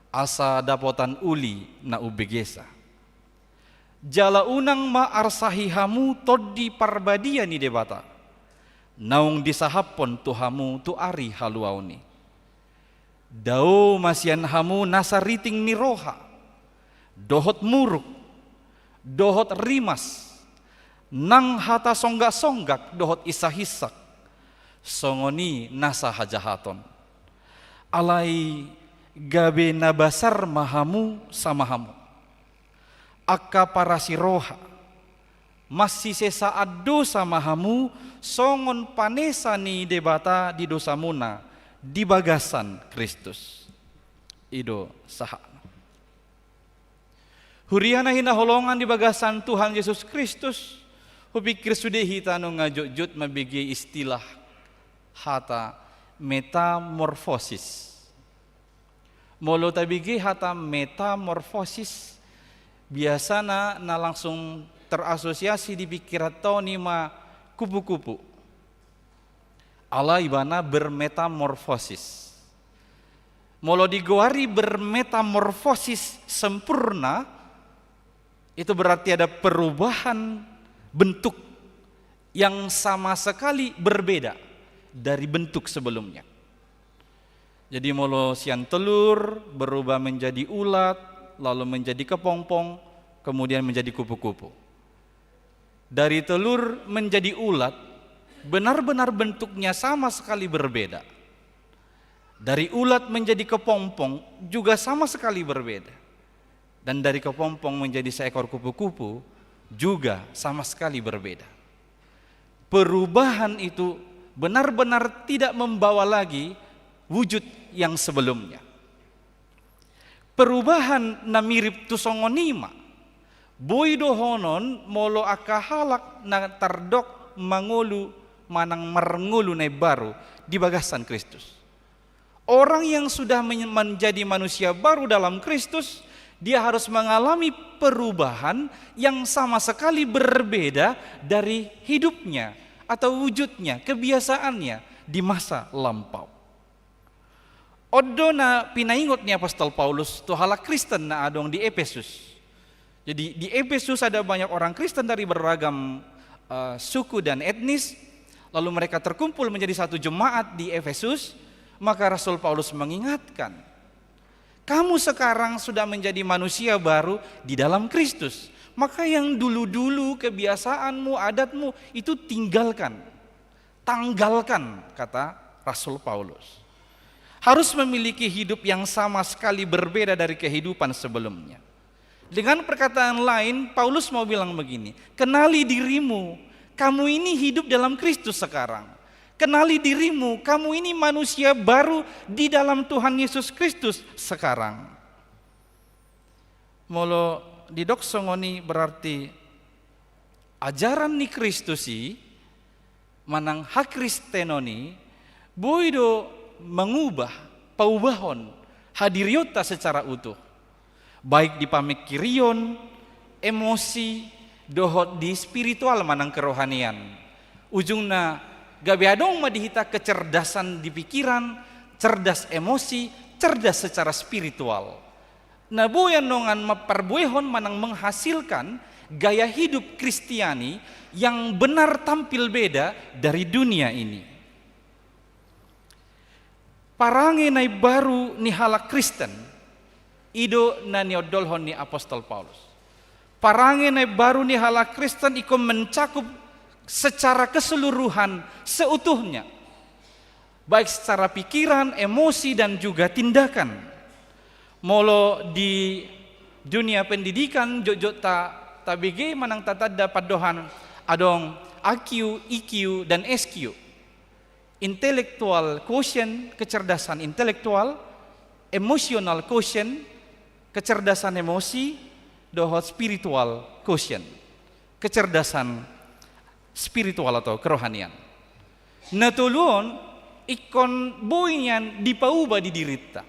asa dapotan uli na umbegesa. Jala unang ma arsahi hamu Tondi Parbadia ni Debata, naung disahaphon tu hamu tu ari haluaon i. Dao ma sian hamu nasa riting ni roha, dohot muruk, dohot rimas, nang hata songgaksonggak dohot insahinsak, songon i nasa hajahaton. Alai gabe na basar ma hamu sama hamu. Angka parasiroha, mansisesaan dosa ma hamu songon panesa ni Debata di dosamuna di bagasan Kristus. I do sahatna. Huria na hinaholongan di bagasan Tuhan Jesus Kristus, hupingkir sude hita nunga jotjot mambege istilah hata metamorfosis. Molo tabege hata metamorfosis, biasana na langsung terasosiasi di pingkiranta on i ma kupu-kupu. Alai ibana bermetamorfosis. Molo digoari bermetamorfosis sempurna, itu berarti ada perubahan bentuk yang sama sekali berbeda dari bentuk sebelumnya. Jadi molo sian telur berubah menjadi ulat, lalu menjadi kepompong, kemudian menjadi kupu-kupu. Dari telur menjadi ulat, benar-benar bentuknya sama sekali berbeda. Dari ulat menjadi kepompong juga sama sekali berbeda. Dan dari kepompong menjadi seekor kupu-kupu juga sama sekali berbeda. Perubahan itu benar-benar tidak membawa lagi wujud yang sebelumnya. Perubahan na mirip tu songon i ma boi dohonon molo angka halak na tardok mangolu manang marngolu na imbaru di bagasan Kristus. Orang yang sudah men-, menjadi manusia baru dalam Kristus, dia harus mengalami perubahan yang sama sekali berbeda dari hidupnya atau wujudnya, kebiasaannya di masa lampau. On do na pinaingot ni apostel Paulus tu halak Kristen na adong di Epesus. Jadi, di Epesus ada banyak orang Kristen dari beragam, eh, suku dan etnis, lalu mereka terkumpul menjadi satu jemaat di Epesus, maka Rasul Paulus mengingatkan, "Kamu sekarang sudah menjadi manusia baru di dalam Kristus. Maka yang dulu-dulu, kebiasaanmu, adatmu, itu tinggalkan." Tanggalkan, kata Rasul Paulus. Harus memiliki hidup yang sama sekali berbeda dari kehidupan sebelumnya. Dengan perkataan lain, Paulus mau bilang begini, "Kenali dirimu, kamu ini hidup dalam Kristus sekarang. Kenali dirimu, kamu ini manusia baru di dalam Tuhan Yesus Kristus sekarang." Molo didok songon i berarti ajaran ni Kristus i manang hakristenon i boi do mangubah, paubahon hadirionta secara utuh, baik di pamingkirion, emosi, dohot di spiritual manang kerohanian. Ujungna, gabe adong ma di hita kecerdasan di pikiran, cerdas emosi, cerdas secara spiritual. Na boi annon mamparbuehon manang menghasilkan gaya hidup Kristiani yang benar, tampil beda dari dunia ini. Parange na imbaru ni halak Kristen, i do na niondolhon ni apostel Paulus. Parange na imbaru ni halak Kristen ingkon mencakup secara keseluruhan, seutuhnya, baik secara pikiran, emosi, dan juga tindakan. Molo di dunia pendidikan, jotjot ta, tabege manang tatanda pandohan, adong I Q, E Q, dan S Q. Intellectual quotient, kecerdasan intelektual, emotional quotient, kecerdasan emosi, dohot spiritual quotient, kecerdasan spiritual atau kerohanian. Na tolu on ingkon boi nian dipauba di dirinta.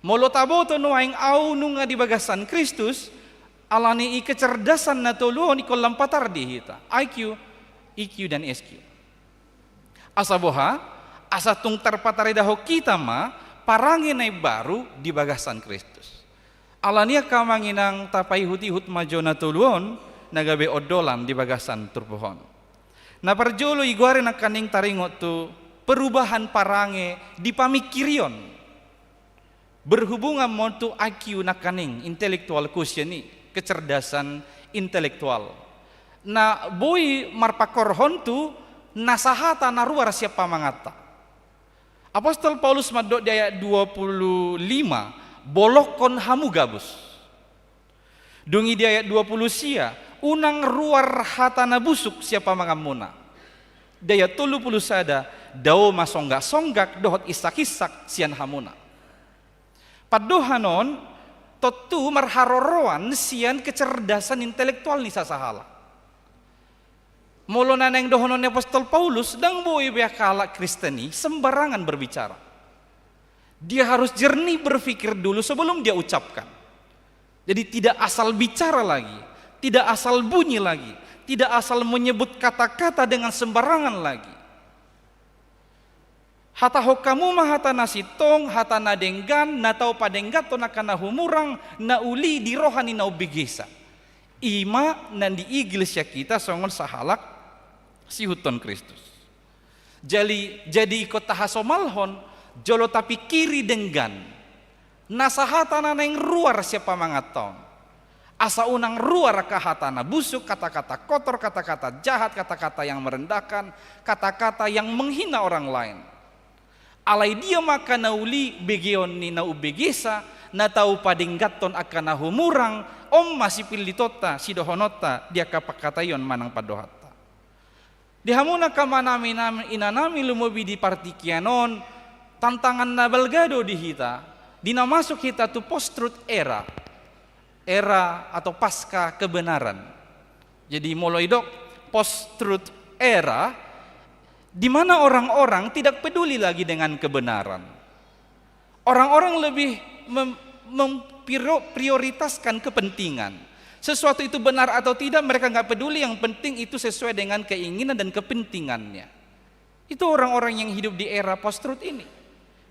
Molo taboto nuaeng au nunga di bagasan Kristus, alani i kecerdasan na tolu on ingkon lam patar di hita, I Q, E Q, dan S Q. Asa boha? Asa tung tarpataridahon hita ma parange na imbaru di bagasan Kristus. Alani i angka amang inang, tapaihut-ihut ma jo na tolu on na gabe ondolan di bagasan turpuk on. Na parjolo, igoari nangkaning taringot tu perubahan parange di pamingkirion. Berhubungan ma on tu I Q nangkaning, intellectual quotient i, kecerdasan intelektual. Na boi marpangkorhon tu na sahata na ruar sian pamanganta. Apostel Paulus mandok di ayat dua puluh lima, bolongkon hamu gabus. Dung i di ayat dua puluh sia, unang ruar hata na busuk sian pamanganmuna. Di ayat tolu puluh sada, dao ma songgak-songgak dohot insak-insak sian hamuna. Pandohan on tontu marharoroan sian kecerdasan intelektual ni sasahalak. Molo na naeng dohonon ni apostel Paulus, ndang boi be angka halak Kristen i sembarangan berbicara. Dia harus jernih berpikir dulu sebelum dia ucapkan. Jadi, tidak asal bicara lagi, tidak asal bunyi lagi, tidak asal menyebut kata-kata dengan sembarangan lagi. Hatahon hamu ma hata na sintong, hata na denggan, na tau padengganhon angka na humurang, na uli di roha ni na umbegesa. I ma na diigil sian hita songon sahalak siihuthon Kristus. Jadi, jadi ingkon tahasomalhon, jolo tapingkiri denggan na sahata na naeng ruar sian pamanganta on. Asa unang ruar angka hata na busuk, kata-kata kotor, kata-kata jahat, kata-kata yang merendahkan, kata-kata yang menghina orang lain. Alai dia ma angka na uli begeon ni na umbegesa, na tau padengganhon angka na humurang, on ma sipillitonta, sidohononta di angka pangkataion manang pandohanta. Di hamu angka amanami, inanami, lumobi di partingkian on, tantangan na balga do di hita, di na masuk hita tu post-truth era, era atau pasca kebenaran. Jadi, molo didok post-truth era, di mana orang-orang tidak peduli lagi dengan kebenaran. Orang-orang lebih mem-, memprio-, prioritaskan kepentingan. Sesuatu itu benar atau tidak, mereka nggak peduli, yang penting itu sesuai dengan keinginan dan kepentingannya. Itu orang-orang yang hidup di era post-truth ini.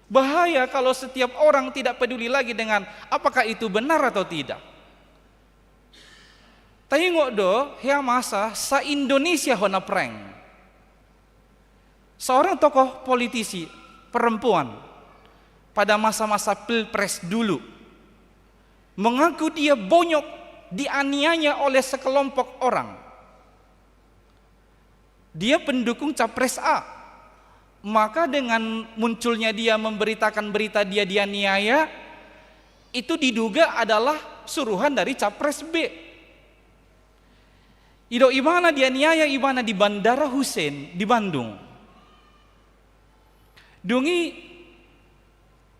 Bahaya kalau setiap orang tidak peduli lagi dengan apakah itu benar atau tidak. Taingot do, hea masa sa-Indonesia hona prank. Seorang tokoh politisi perempuan pada masa-masa pilpres dulu mengaku dia bonyok dianiaya oleh sekelompok orang. Dia pendukung capres A. Maka dengan munculnya dia memberitakan berita dia dianiaya, itu diduga adalah suruhan dari capres B. Didok ibana dianiaya ibana di Bandara Hussein di Bandung. Dung i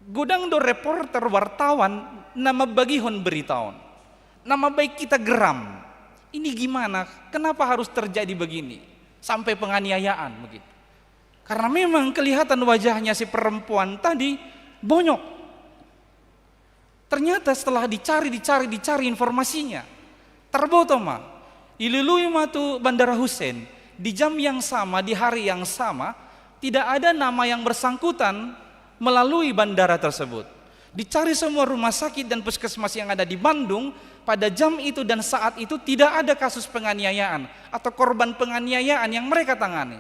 godang do reporter, wartawan na mambagihon berita on. Na mambahen hita geram. Ini gimana? Kenapa harus terjadi begini? Sampai penganiayaan begitu. Karena memang kelihatan wajahnya si perempuan tadi bonyok. Ternyata setelah dicari, dicari, dicari informasinya, tarboto ma, dilului ma tu Bandara Hussein, Di jam yang sama, di hari yang sama, tidak ada nama yang bersangkutan melalui bandara tersebut. Dicari semua rumah sakit dan puskesmas yang ada di Bandung, pada jam itu dan saat itu tidak ada kasus penganiayaan atau korban penganiayaan yang mereka tangani.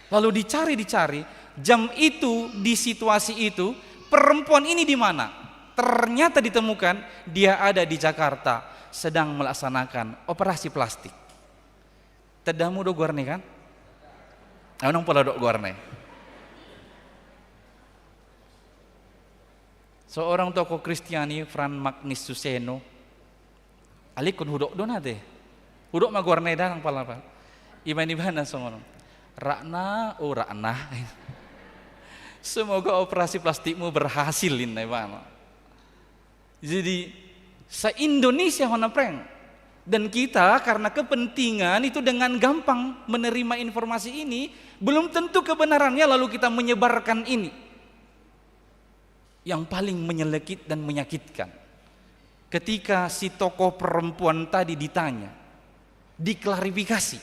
Lalu dicari-dicari, jam itu, di situasi itu, perempuan ini di mana? Ternyata ditemukan dia ada di Jakarta, sedang melaksanakan operasi plastik. Teddamu do goarna i kan? Au nang pola dok goarna i. Seorang tokoh Kristiani, Fran Magnus Suseno. Alingkon hudok do na te. Hudok ma goarna i da nang pala, pala. Ima ni ibana songon on. Ratna, oh Ratna. Semoga operasi plastikmu berhasil, inna ibana. Jadi, se-Indonesia hona prank. Dan kita karena kepentingan itu dengan gampang menerima informasi ini, belum tentu kebenarannya, lalu kita menyebarkan ini. Yang paling menyelekit dan menyakitkan, ketika si tokoh perempuan tadi ditanya, diklarifikasi,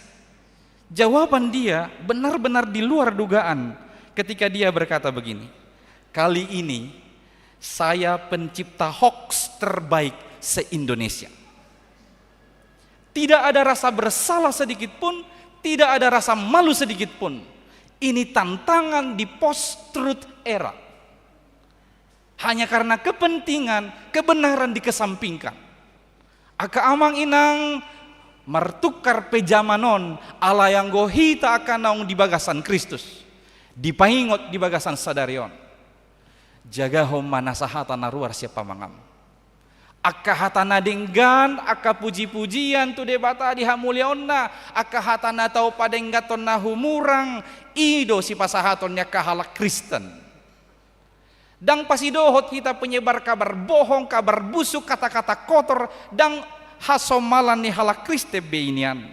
jawaban dia benar-benar di luar dugaan ketika dia berkata begini, "Kali ini saya pencipta hoax terbaik se-Indonesia." Tidak ada rasa bersalah sedikit pun, tidak ada rasa malu sedikit pun. Ini tantangan di post-truth era. Hanya karena kepentingan, kebenaran dikesampingkan. Angka amang inang, martukar pe jaman on, alai anggo hita angka naung di bagasan Kristus, dipaingot di bagasan sadari on. Jagahon ma nasa hata na ruar sian pamangam. Angka hata na denggan, angka puji-pujian tu Debata di hamuliaonna, angka hata na tau padengganhon na humurang, i do sipasahaton ni angka halak Kristen. Ndang pasidohot hita penyebar kabar bohong, kabar busuk, kata-kata kotor, ndang hasomalan ni halak Kristen be i nian.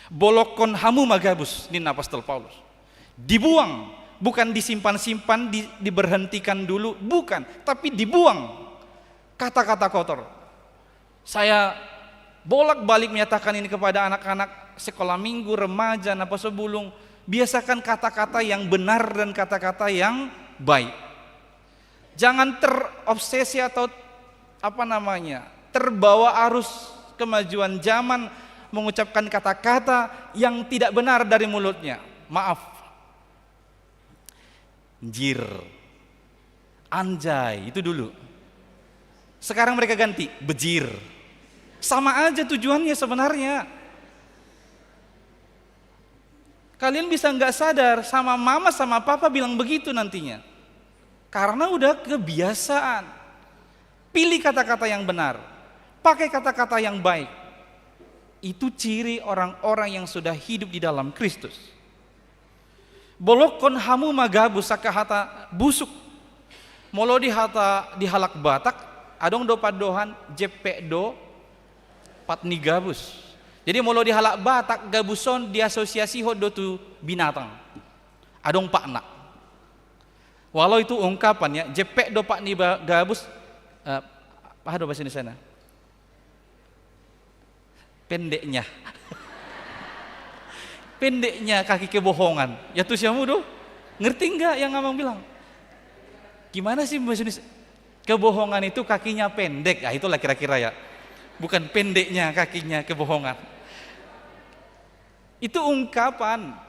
Bolongkon hamu ma gabus, ninna apostel Paulus. Dibuang, bukan disimpan-simpan, di-, diberhentikan dulu, bukan, tapi dibuang kata-kata kotor. Saya bolak-balik menyatakan ini kepada anak-anak sekolah minggu, remaja, naposobulung, biasakan kata-kata yang benar dan kata-kata yang baik. Jangan terobsesi atau, apa namanya, terbawa arus kemajuan zaman, mengucapkan kata-kata yang tidak benar dari mulutnya. Maaf. Njir. Anjay, itu dulu. Sekarang mereka ganti, bejir. Sama aja tujuannya sebenarnya. Kalian bisa nggak sadar, sama mama sama papa bilang begitu nantinya. Karena udah kebiasaan. Pilih kata-kata yang benar. Pakai kata-kata yang baik. Itu ciri orang-orang yang sudah hidup di dalam Kristus. Bolongkon hamu ma gabus angka hata busuk. Molo di hata, di halak Batak, adong do pandohan, jempek do pat ni gabus. Jadi molo di halak Batak, gabus on diasosiasihon do tu binatang. Adong patna. Walau itu ungkapan ya, jempek do pat ni ba-, gabus, eh, aha do bahasa Indonesiana? Pendeknya. Pendeknya kaki kebohongan. Ya tu siamu do. Ngerti nggak yang amang bilang? Gimana sih bahasa Indonesia? Kebohongan itu kakinya pendek. Ah, itulah kira-kira ya. Bukan pendeknya kakinya kebohongan. Itu ungkapan.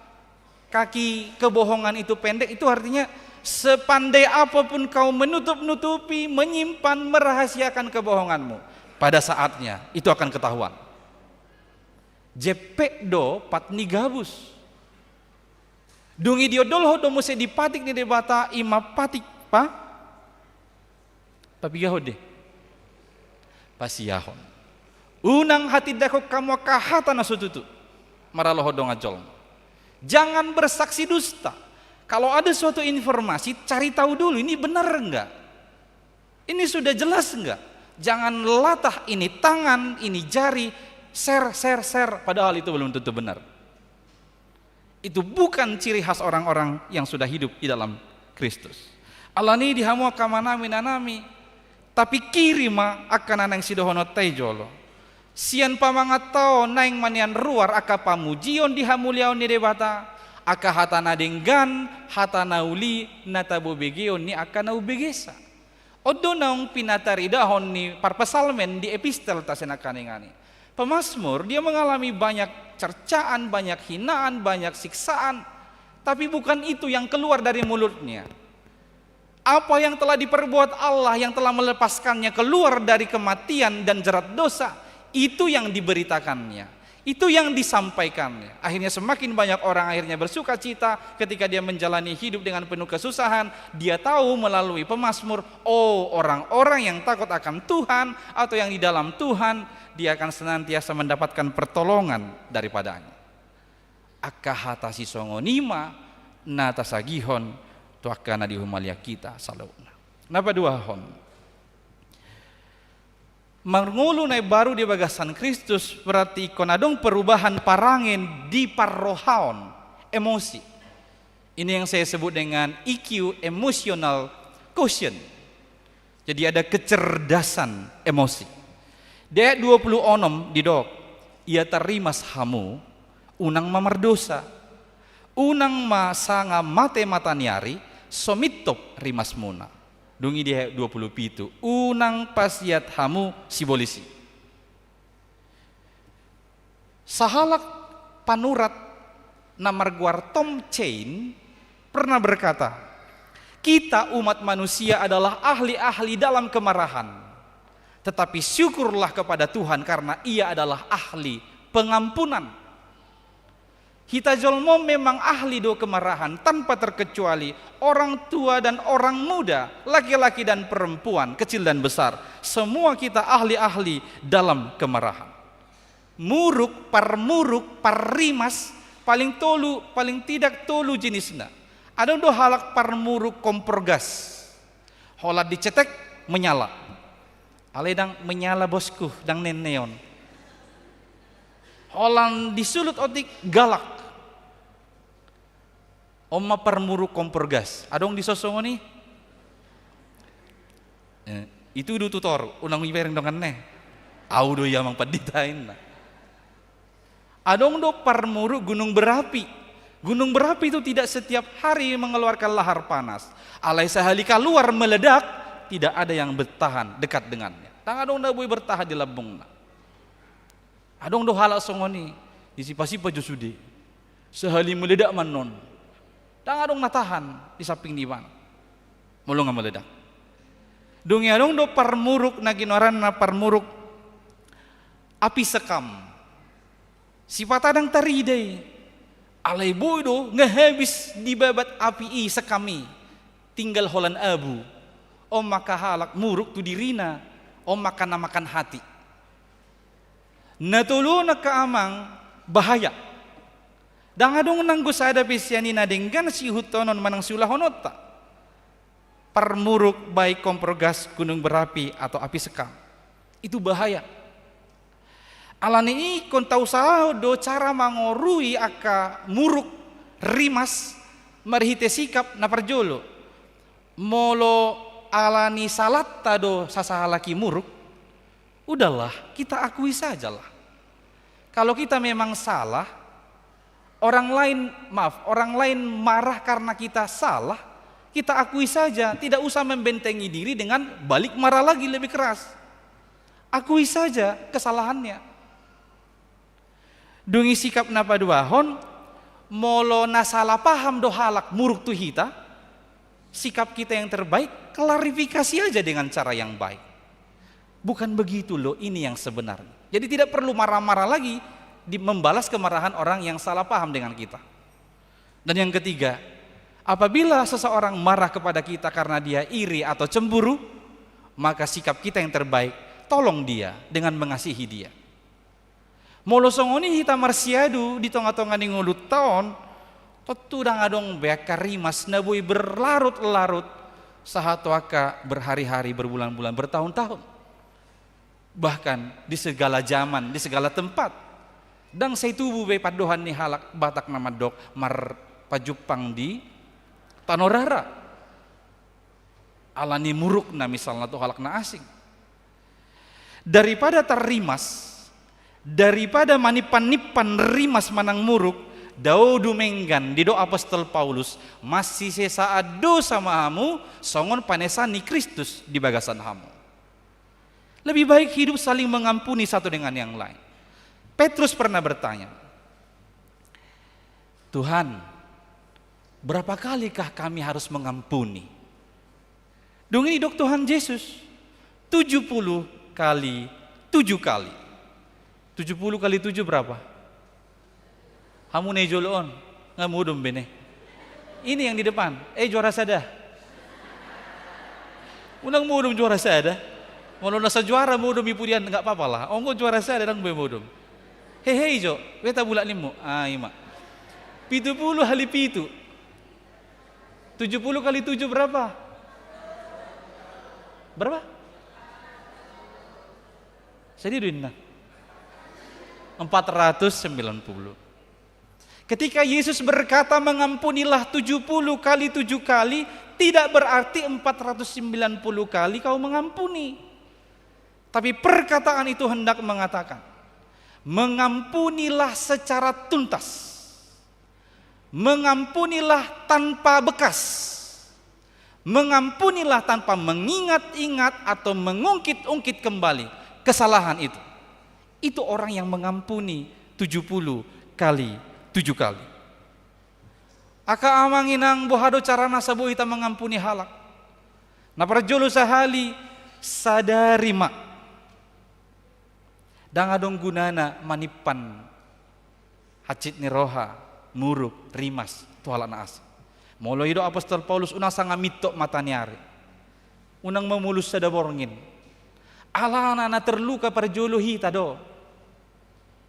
Kaki kebohongan itu pendek, itu artinya sepandai apapun kau menutup-nutupi, menyimpan, merahasiakan kebohonganmu, pada saatnya itu akan ketahuan. Jempek do pat ni gabus. Dung i diondolhon do muse di patik ni Debata, i ma patik pa-, papigahon do i. Pasiahon. Unang hatindangkon hamu angka hata na so tutu. Maralohon dongan jolma. Jangan bersaksi dusta. Kalau ada suatu informasi, cari tahu dulu, ini benar enggak? Ini sudah jelas enggak? Jangan latah ini tangan, ini jari, share, share, share, padahal itu belum tentu benar. Itu bukan ciri khas orang-orang yang sudah hidup di dalam Kristus. Alani i di hamu angka amanami, inanami, tapingkiri ma angka na naeng sidohononta i jolo. Sian pamanganta on naeng ma nian ruar angka pamujion di hamuliaon ni Debata, angka hata na denggan, hata na uli, na tabo begeon ni angka na umbegesa. On do naung pinataridahon ni parpsalmen di epistel ta sian angka ningan i. Pemasmur, dia mengalami banyak cercaan, banyak hinaan, banyak siksaan, tapi bukan itu yang keluar dari mulutnya. Apa yang telah diperbuat Allah yang telah melepaskannya keluar dari kematian dan jerat dosa, itu yang diberitakannya, itu yang disampaikannya. Akhirnya semakin banyak orang akhirnya bersukacita ketika dia menjalani hidup dengan penuh kesusahan. Dia tahu melalui pemazmur, oh, orang-orang yang takut akan Tuhan atau yang di dalam Tuhan, dia akan senantiasa mendapatkan pertolongan daripada-Nya. Angka hata sisongon i ma na tasagihon tu angka na di humaliang hita saluhutna. Na paduahon, mangolu na imbaru di bagasan Kristus berarti ingkon adong perubahan parange di parrohaon, emosi. Ini yang saya sebut dengan E Q, emotional quotient. Jadi ada kecerdasan emosi. Di ayat dua puluh onom didok, ia tarrimas hamu, unang ma mardosa. Unang ma sanga mate mataniari, so mintop rimasmuna. Dung i di ayat dua puluh pitu, unang pasiat hamu sibolis i. Sahalak panurat na margoar Tom Chain pernah berkata, kita umat manusia adalah ahli-ahli dalam kemarahan. Tetapi syukurlah kepada Tuhan karena Ia adalah ahli pengampunan. Hita jolma memang ahli do kemarahan tanpa terkecuali, orang tua dan orang muda, laki-laki dan perempuan, kecil dan besar. Semua kita ahli-ahli dalam kemarahan. Muruk, parmuruk, parrimas, paling tolu, paling tidak tolu jenisna. Adong do halak parmuruk kompor gas. Holan dicetek, menyala. Alai ndang menyala bosku, ndang nenneon. Holan disulut otik, galak. On ma parmuruk kompor gas. Adong di son songon i? Eh, itudu tu toru, unang ibereng donganna. Au do i amang pandita inna. Adong do parmuruk gunung berapi. Gunung berapi itu tidak setiap hari mengeluarkan lahar panas. Alai sahali kaluar meledak, tidak ada yang bertahan dekat dengannya. Ndang adong na boi bertahan di lambungna. Adong do halak songon i, disipa-sipa jo sude. Sahali meledak ma annon. Ndang adong na tahan di samping ni ibana. Molo nga meledak. Dung i adong do parmuruk na ginoaranna parmuruk api sekam. Sipata ndang tarida i. Alai boi do nga habis dibabat api i sekam i. Tinggal holan abu. On ma angka halak muruk tu dirina. On ma angka na makan hati. Na tolu on angka amang bahaya. Ndang adong nanggo sada pe sian i na denggan siihuthononta manang siulahononta. Parmuruk baik kompor gas, gunung berapi atau api sekam. Itu bahaya. Alani i ingkon tausahahon do cara mangorui angka muruk, rimas, marhite sikap na parjolo. Molo alani salanta do sasahalak i muruk, udahlah, kita akui sajalah. Kalau kita memang salah, orang lain, maaf, orang lain marah karena kita salah, kita akui saja, tidak usah membentengi diri dengan balik marah lagi lebih keras. Akui saja kesalahannya. Dung i sikap na paduahon, molo na salah paham do halak muruk tu hita, sikap kita yang terbaik, klarifikasi aja dengan cara yang baik. Bukan begitu loh, ini yang sebenarnya. Jadi tidak perlu marah-marah lagi di, membalas kemarahan orang yang salah paham dengan kita. Dan yang ketiga, apabila seseorang marah kepada kita karena dia iri atau cemburu, maka sikap kita yang terbaik, tolong dia dengan mengasihi dia. Molo songon i hita marsiadu di tonga-tonga ni ngolunta on, tontu ndang adong be angka rimas na boi berlarut-larut sahat tu angka berhari-hari, berbulan-bulan, bertahun-tahun. Bahkan di segala zaman, di segala tempat. Ndang sai tubu be pandohan ni halak Batak na mandok marpajumpang di tano rara. Alani murukna misalna tu halak na asing. Daripada tarrimas, Daripada manimpan-nimpan rimas manang muruk, dao dumenggan didok apostel Paulus, masisesaat dosa ma hamu songon panesa ni Kristus di bagasan hamu. Lebih baik hidup saling mengampuni satu dengan yang lain. Petrus pernah bertanya, "Tuhan, berapa kalikah kami harus mengampuni?" Dung i didok Tuhan Jesus, tujuh puluh kali tujuh kali. Tujuh puluh kali tujuh berapa? Hamu na i jolo on, nga modom be ne. Ini yang di depan, eh, juara sada. Unang modom juara sada. Molo na so juara modom i pudian, nggak apa-apa lah. Onggo juara sada ndang be modom. Hehe, ijo, be tabulak nimmu. Ah, ima. Pitu puluh kali pitu. Tujuh puluh kali tujuh berapa? Berapa? Sadia do inna? Empat ratus sembilan puluh. Ketika Yesus berkata, "Mengampunilah tujuh puluh kali tujuh kali," tidak berarti empat ratus sembilan puluh kali kau mengampuni. Tapi perkataan itu hendak mengatakan, mengampunilah secara tuntas. Mengampunilah tanpa bekas. Mengampunilah tanpa mengingat-ingat atau mengungkit-ungkit kembali kesalahan itu. Itu orang yang mengampuni tujuh puluh kali tujuh kali. Angka amang inang, boha do carana asa boi hita mengampuni halak? Na parjolo sahali, sadari ma. Ndang adong gunana manimpan hansit ni roha, muruk, rimas, tu halak na asing. Molo didok apostel Paulus, unang sanga mintok mata ni ari. Unang mamolus sada borngin. Alana na terluka parjolo hita do.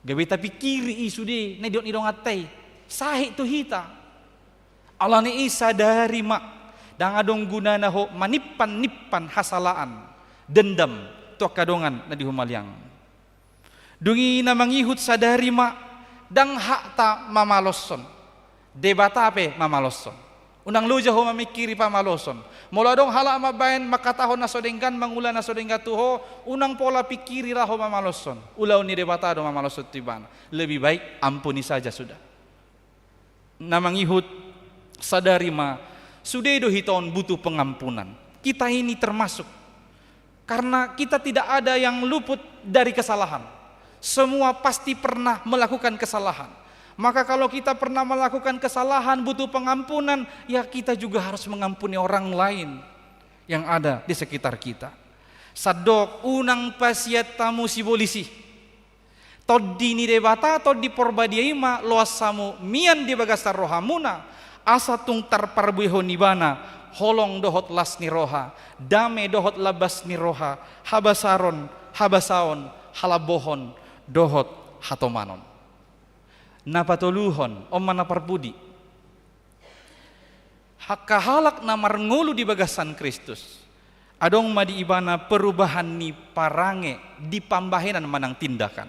Gabe tapingkiri i sude na didok ni donganta i. Sahit tu hita. Alani i sadari ma, ndang adong gunana ho manimpan-nimpan hasalaan, dendam, tu angka dongan na di humaliang. Dung i na mangihut sadari ma, ndang hakta mamaloshon. Debata pe mamaloshon. Unang loja ho mamingkiri pamaloshon. Molo adong halak mambahen mangkatahon na so denggan, mangula na so denggan tu ho, unang pola pingkiri ra ho mamaloshon. Ulaon ni Debata do mamaloshon tu ibana. Lebih baik ampuni saja sudah. Na mangihut sadari ma, sude do hita on butuh pengampunan. Kita ini termasuk. Karena kita tidak ada yang luput dari kesalahan. Semua pasti pernah melakukan kesalahan. Maka kalau kita pernah melakukan kesalahan, butuh pengampunan, ya kita juga harus mengampuni orang lain yang ada di sekitar kita. Sandok, unang pasiat hamu sibolis i. Tondi ni Debata, Tondi Porbadia i ma loas hamu mian di bagasan rohamuna, asa tung tarparbuehon ibana holong dohot las ni roha, dame dohot labas ni roha, habasaron, habasaon, halambohon dohot hatomanon. Na patoluhon, on ma na parpudi. Angka halak na marngolu di bagasan Kristus, adong ma di ibana perubahan ni parange di pambahenan manang tindakan.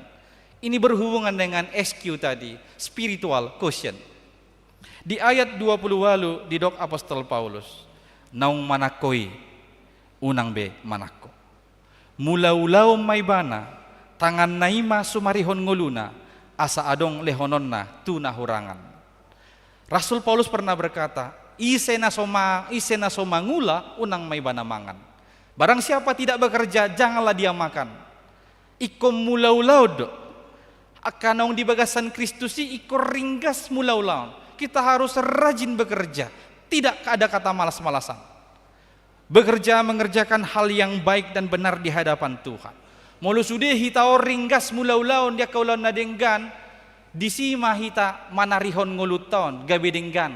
Ini berhubungan dengan S Q tadi, spiritual quotient. Di ayat dua puluh walu didok apostel Paulus, naung manangko i, unang be manangko. Mulaulaon ma ibana, tanganna i ma sumarihon ngoluna, asa adong lehononna tu na hurangan. Rasul Paulus pernah berkata, ise na so ma-, ise na so mangula, unang ma ibana mangan. Barang siapa tidak bekerja, janganlah dia makan. Ingkon mulaulaon do. Angka naung di bagasan Kristus i ingkon ringgas mulaulaon. Kita harus rajin bekerja. Tidak ada kata malas-malasan. Bekerja mengerjakan hal yang baik dan benar di hadapan Tuhan. Molo sude hita on ringgas mulaulaon di angka ulaon na denggan, disi ma hita manarihon ngolunta on gabe denggan.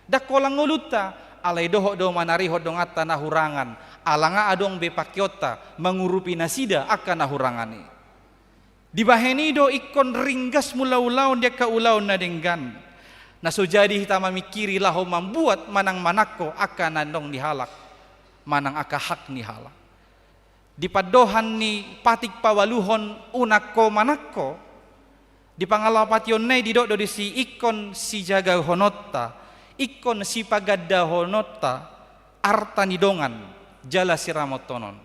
Ndang holan ngolunta, alai dohot do manarihon donganta na hurangan, ala nga adong be pangkeonta mangurupi nasida angka na hurangan i. Dibahen i do ingkon ringgas mulaulaon di angka ulaon na denggan. Na so jadi hita mamingkiri laho mambuat manang manangko angka na adong ni halak, manang angka hak ni halak. Di pandohan ni patik paualuhon unangko manangko, di pangalapationna i didok do disi ingkon sijagahononta, ingkon sipagandahononta arta ni dongan jala siramothon on.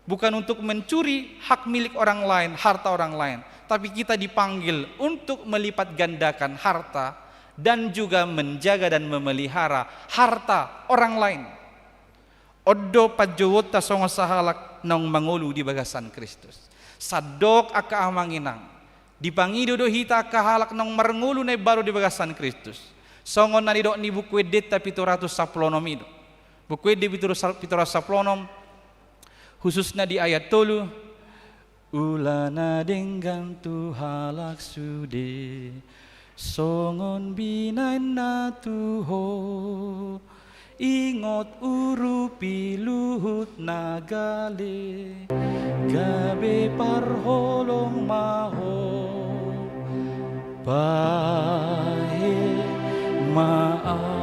Bukan untuk mencuri hak milik orang lain, harta orang lain, Tapi kita dipanggil untuk melipat gandakan harta dan juga menjaga dan memelihara harta orang lain. On do panjouonta songon sahalak naung mangolu di bagasan Kristus. Sandok angka amang inang, dipangido do hita angka halak naung marngolu na imbaru di bagasan Kristus. Songon na nidok ni Buku Endenta pitu ratus sampulu onom i do. Buku Ende pitu ratus, pitu ratus sampulu onom, khususna di ayat tolu, Ula na denggan tu halak sude, songon binahen na tu ho. Ingot urupi luhut na gale, gabe parholong ma ho. Bahen ma ahu,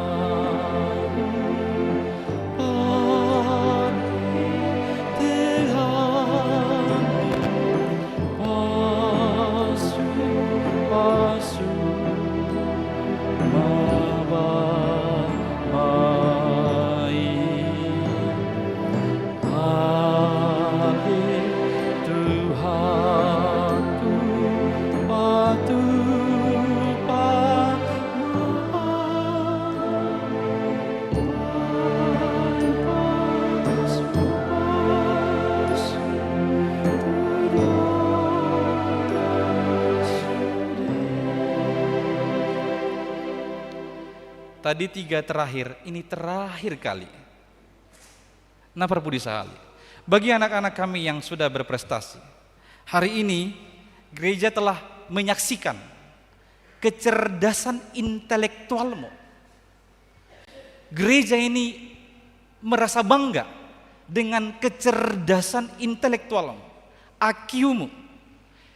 pasu, pasu, pasu ma Bapa i. Ale Tuhan, tu patupa ma ahu, pasu, pasu, tu dongan sude. Tadi tiga terakhir, ini terakhir kali. Na parpudi sahali. Bagi anak-anak kami yang sudah berprestasi, hari ini gereja telah menyaksikan kecerdasan intelektualmu. Gereja ini merasa bangga dengan kecerdasan intelektualmu, I Q-mu.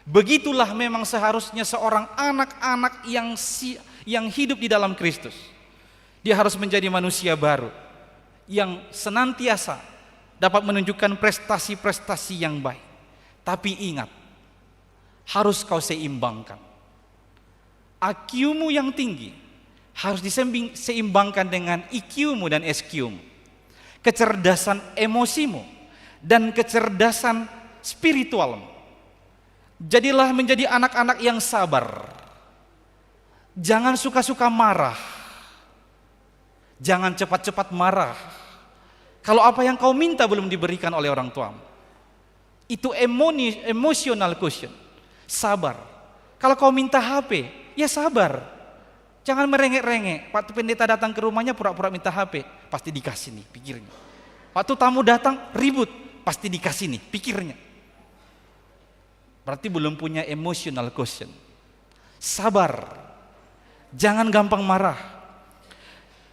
Begitulah memang seharusnya seorang anak-anak yang si-, yang hidup di dalam Kristus. Dia harus menjadi manusia baru yang senantiasa dapat menunjukkan prestasi-prestasi yang baik. Tapi ingat, harus kau seimbangkan. I Q-mu yang tinggi harus disembing-, seimbangkan dengan E Q-mu dan S Q-mu. Kecerdasan emosimu dan kecerdasan spiritualmu. Jadilah menjadi anak-anak yang sabar. Jangan suka-suka marah. Jangan cepat-cepat marah kalau apa yang kau minta belum diberikan oleh orang tuamu. Itu emoni-, emotional quotient. Sabar. Kalau kau minta H P, ya sabar. Jangan merengek-rengek. Waktu pendeta datang ke rumahnya, pura-pura minta H P, pasti dikasih nih, pikirnya. Waktu tamu datang, ribut, pasti dikasih nih, pikirnya. Berarti belum punya emotional quotient. Sabar. Jangan gampang marah.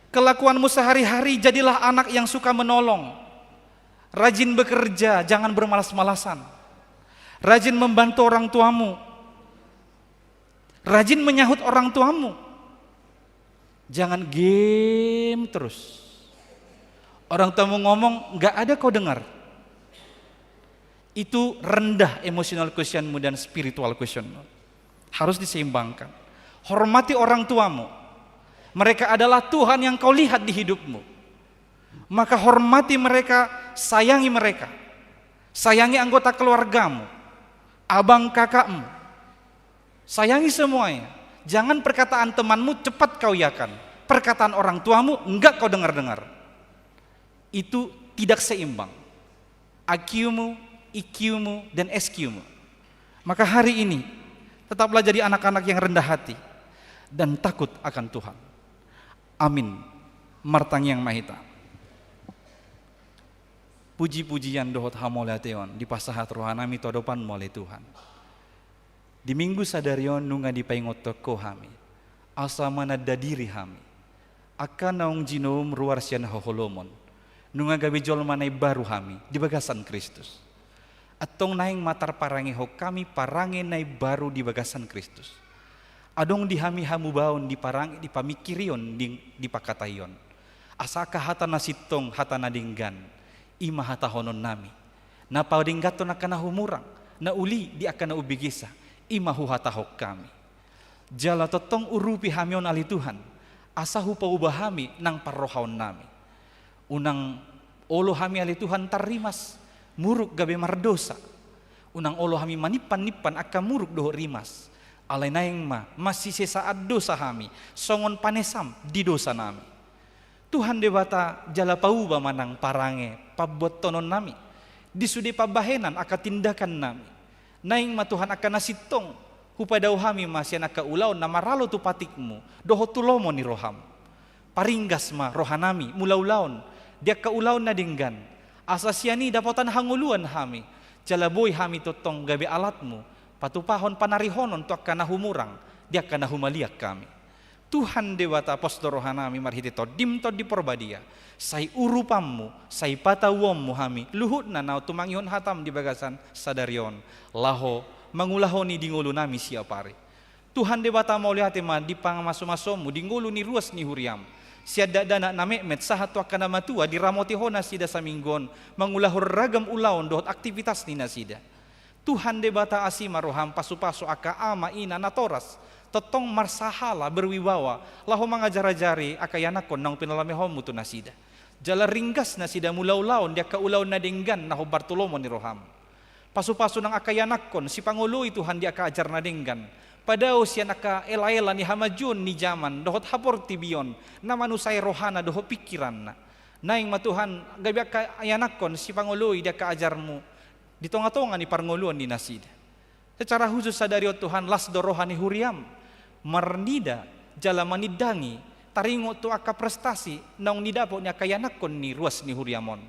Kelakuanmu sehari-hari, jadilah anak yang suka menolong. Rajin bekerja, jangan bermalas-malasan. Rajin membantu orang tuamu. Rajin menyahut orang tuamu. Jangan game terus. Orang tuamu ngomong, nggak ada kau dengar. Itu rendah emotional quotient-mu dan spiritual quotient-mu. Harus diseimbangkan. Hormati orang tuamu. Mereka adalah Tuhan yang kau lihat di hidupmu. Maka hormati mereka, sayangi mereka. Sayangi anggota keluargamu, abang kakakmu. Sayangi semuanya. Jangan perkataan temanmu cepat kau iakan. Perkataan orang tuamu enggak kau dengar-dengar. Itu tidak seimbang. I Q-mu, E Q-mu, dan S Q-mu. Maka hari ini, tetaplah jadi anak-anak yang rendah hati dan takut akan Tuhan. Amin. Martangiang ma hita. Puji-pujian dohot hamauliateon dipasahat rohanami tu adopanmu ale Tuhan. Di Minggu sadari on nunga dipaingothon Ho hami, asa mananda diri hami, angka naung jinoum ruar sian haholomon, nunga gabe jolma na imbaru hami di bagasan Kristus. Antong naeng ma tarparangehon hami parange na imbaru di bagasan Kristus. Adong di hami hamubaon di parange, di pamingkirion, di, di pangkataion. Asa angka hata na sintong, hata na denggan, i ma hatahononnami. Na padengganhon angka na humurang, na uli di angka na umbegesa, i ma huhatahon hami. Jala tongtong urupi hami on ale Tuhan, asa hupauba hami nang parrohaonnami. Unang olo hami ale Tuhan tarrimas, muruk gabe mardosa. Unang olo hami manimpan-nimpan angka muruk dohot rimas. Alai naeng ma masisesaon dosa hami, songon panesam di dosa nami. Tuhan Debata, jala pauba ma nang parange pambuathononnami, di sude pambahenan angka tindakannami. Naeng ma Tuhan angka na sintong, hupadao hami ma sian angka ulaon na maralo tu patikmu, dohot tu lomo ni roham. Paringgas ma rohanami mula ulaon, di angka ulaon na denggan, asa sian i dapotan hangoluan hami, jala boi hami tongtong gabe alatmu, patupahon panarihonon tu angka na humurang, di angka na humaliang hami. Tuhan Debata, pos do rohanami marhite Tondim Tondi Porbadia, sai urupanmu, sai patauonmu hami, luhutna na tumangihon hatam di bagasan sadari on, laho mangulahon i di ngolunami siap ari. Tuhan Debata, mauliate ma di pangamasumasuonmu di ngolu ni ruas ni huriam. Sian dakdanak na metmet sahat tu angka na matua diramoti ho nasida saminggu on, mangulahon ragam ulaon dohot aktivitas ni nasida. Tuhan Debata, asi ma roham pasupasu angka ama ina natoras, tongtong marsahala berwibawa, laho mangajarajari angka ianakhon naung pinalamehonmu tu nasida. Jala ringgas nasida mula ulaon di angka ulaon na denggan na hombar tu lomo ni roham. Pasupasu nang angka ianakhon sipangoloi Tuhan di angka ajar na denggan. Padao sian angka elaela ni hamajuon ni jaman dohot haportibion na manusai rohana dohot pingkiranna. Naeng ma Tuhan gabe angka ianakhon sipangoloi di angka ajarmu di tongatonga ni parngoluon ni nasida. Secara khusus sadari on Tuhan, las do roha ni huriam marnida jala manindangi, taringot tu angka prestasi naung nidapot ni angka ianakhon ni ruas ni huriam on.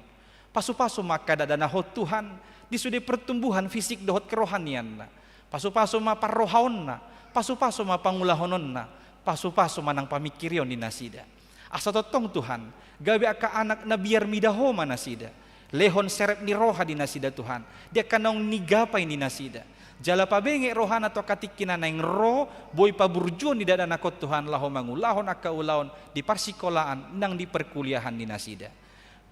Pasupasu ma angka dakdanak on Tuhan, di sude pertumbuhan fisik dohot kerohanianna. Pasupasu ma parrohaonna, pasupasu ma pangulahononna, pasupasu ma nang pamingkirion ni nasida. Asa tongtong Tuhan, gabe angka anak na biar mida Ho ma nasida. Lehon serep ni roha di nasida Tuhan, di angka naung nigapai ni nasida. Jala pabenget rohana tu angka tingki na naeng ro, boi paburjuon ni dakdanak on Tuhan, laho mangulahon angka ulaon di parsikolaan nang di perkuliahan ni nasida.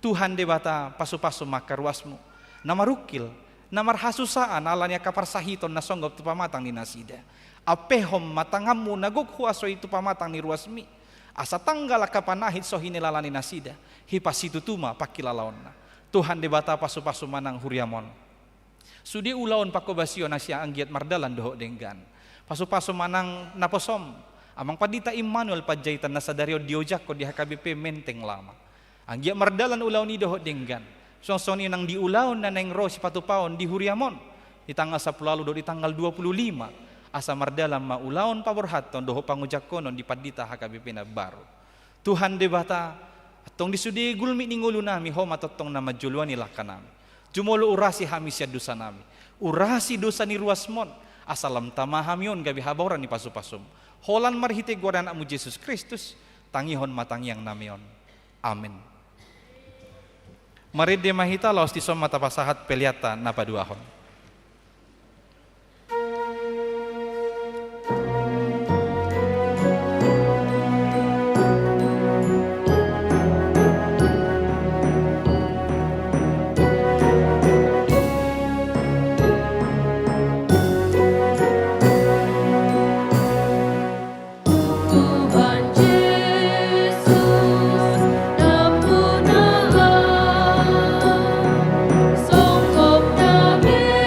Tuhan Debata, pasupasu ma angka ruasmu na marungkil, na marhasusaan ala ni angka parsahiton na songgop tu pamatang ni nasida. Ampehon ma tanganmu na gok huasoi tu pamatang ni ruasmi, asa tanggal angka panahit so hinilala ni nasida, hipasitutu ma pangkilalaonna. Tuhan Debata, pasupasu ma nang huriam on. Sude ulaon panghobasion na sian anggiat mardalan dohot denggan. Pasupasu ma nang naposom, Amang Pandita Immanuel Panjaitan na sadari on diojakhon di H K B P Menteng Lama. Anggiat mardalan ulaon i dohot denggan. Songon i nang di ulaon na naeng ro sipatupaon di huriam on, di tanggal sampulu ualu dohot di tanggal dua pulu lima, asa mardalan ma ulaon paborhathon dohot pangojangkonon di pandita H K B P na baru. Tuhan Debata, antong di sude gulmit ni ngolunami Ho ma tongtong na manjoloani langkanami. Jumolo urasi hami sian dosanami. Urasi dosa ni ruasmon, asa lam tama hami on gabe habaoran ni pasupasum. Holan marhite goar ni Anakmu Jesus Kristus, tangihon ma tangiangnami on. Amen. Marende ma hita, laos dison ma tapasahat peleanta na paduahon. Tuhan Jesus, ampunna au, songgop nami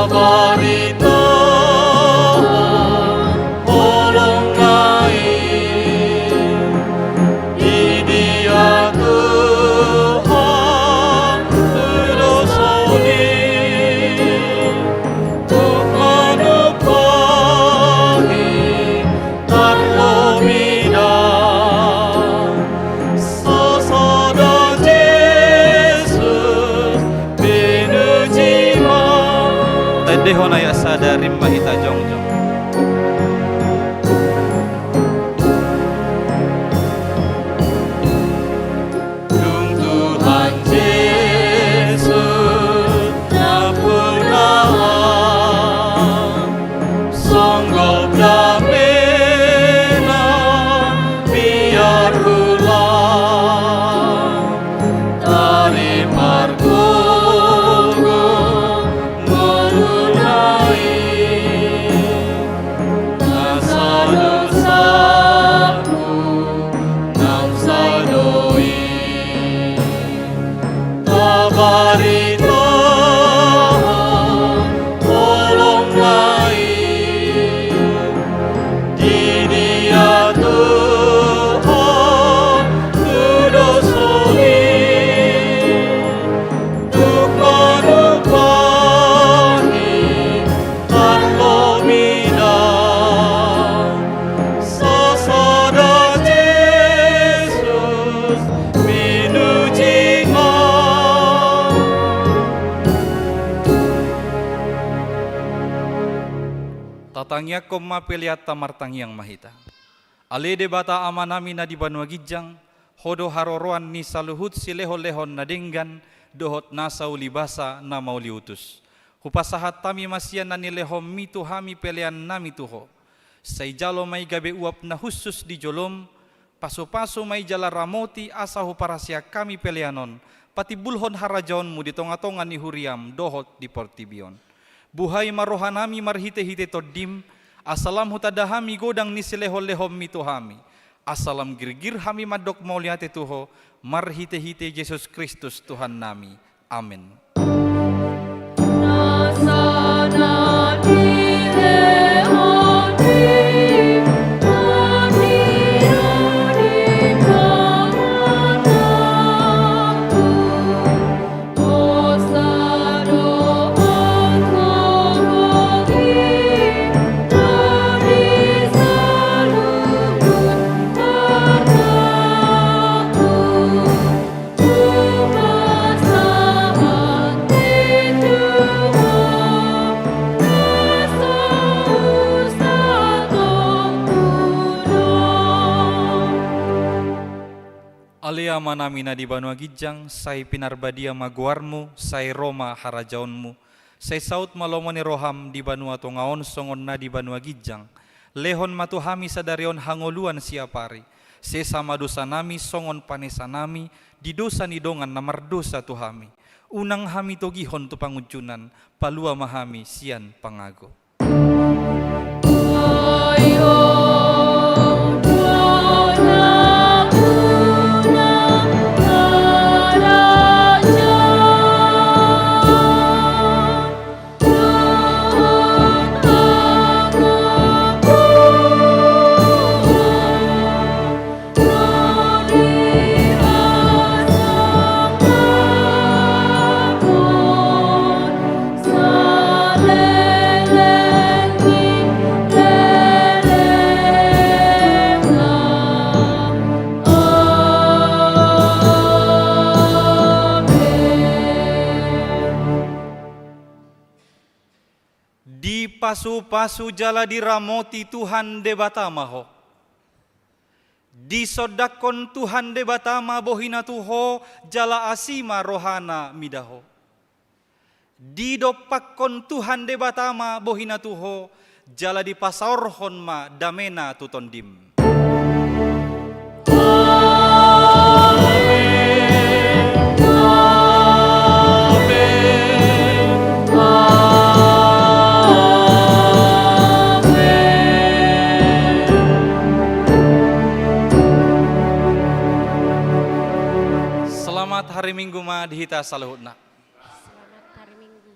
Pamarintahon holong na i, di dia Tuhan tudoson i, tuk manumpahi tarlobi da. Sasada Jesus pinuji ma. Tandehon ayat sada, rim ma hita jongjong. Dung Tuhan Jesus nampuna, songgop damena biar ulang tali pargogo ngoluna i. Nasa dosaku nang sada i. Pamarintahon holong na i, di dia Tuhan tudoson i, tuk manumpahi tarlobi da. Sasada Jesus pinuji ma. Tatangiangkon ma peleanta, martangiang ma hita. Ale Debata Amanami na di banua ginjang, Ho do haroroan ni saluhut silehonlehon na denggan dohot nasa ulibasa na mauliutus. Hupasahat hami ma sian na nilehonMi tu hami peleannami tu Ho. Sai jalo ma i gabe uap na hushus di joloM, pasupasu ma i jala ramoti asa huparhaseang hami pelean on patimbulhon harajaonMu di tongatonga ni huriaM dohot di portibi on. Buhai ma rohanami marhitehite TondiM, asa lam hutanda hami godang ni silehonlehonMi tu hami, asa lam girgir hami mandok mauliate tu Ho, marhitehite Jesus Kristus Tuhannami. Amen. Ale Amanami na di banua ginjang, sai pinarbadia ma goarMu, sai ro ma harajaonMu, sai saut ma lomo ni rohaM di banua tonga on songon na di banua ginjang. Lehon ma tu hami sadari on hangoluan siapari. Sesa ma dosanami songon panesanami di dosa ni dongan na mardosa tu hami. Unang hami togihon tu pangunjunan, palua ma hami sian pangago. Dipasupasu jala diramoti Tuhan Debata ma ho. Disondangkon Tuhan Debata ma bohiNa tu ho, jala asi ma rohaNa mida ho. Didompakkon Tuhan Debata ma bohiNa tu ho, jala dipasaorhon ma dameNa tu tondim. Selamat hari Minggu ma di hita saluhutna. Selamat hari Minggu.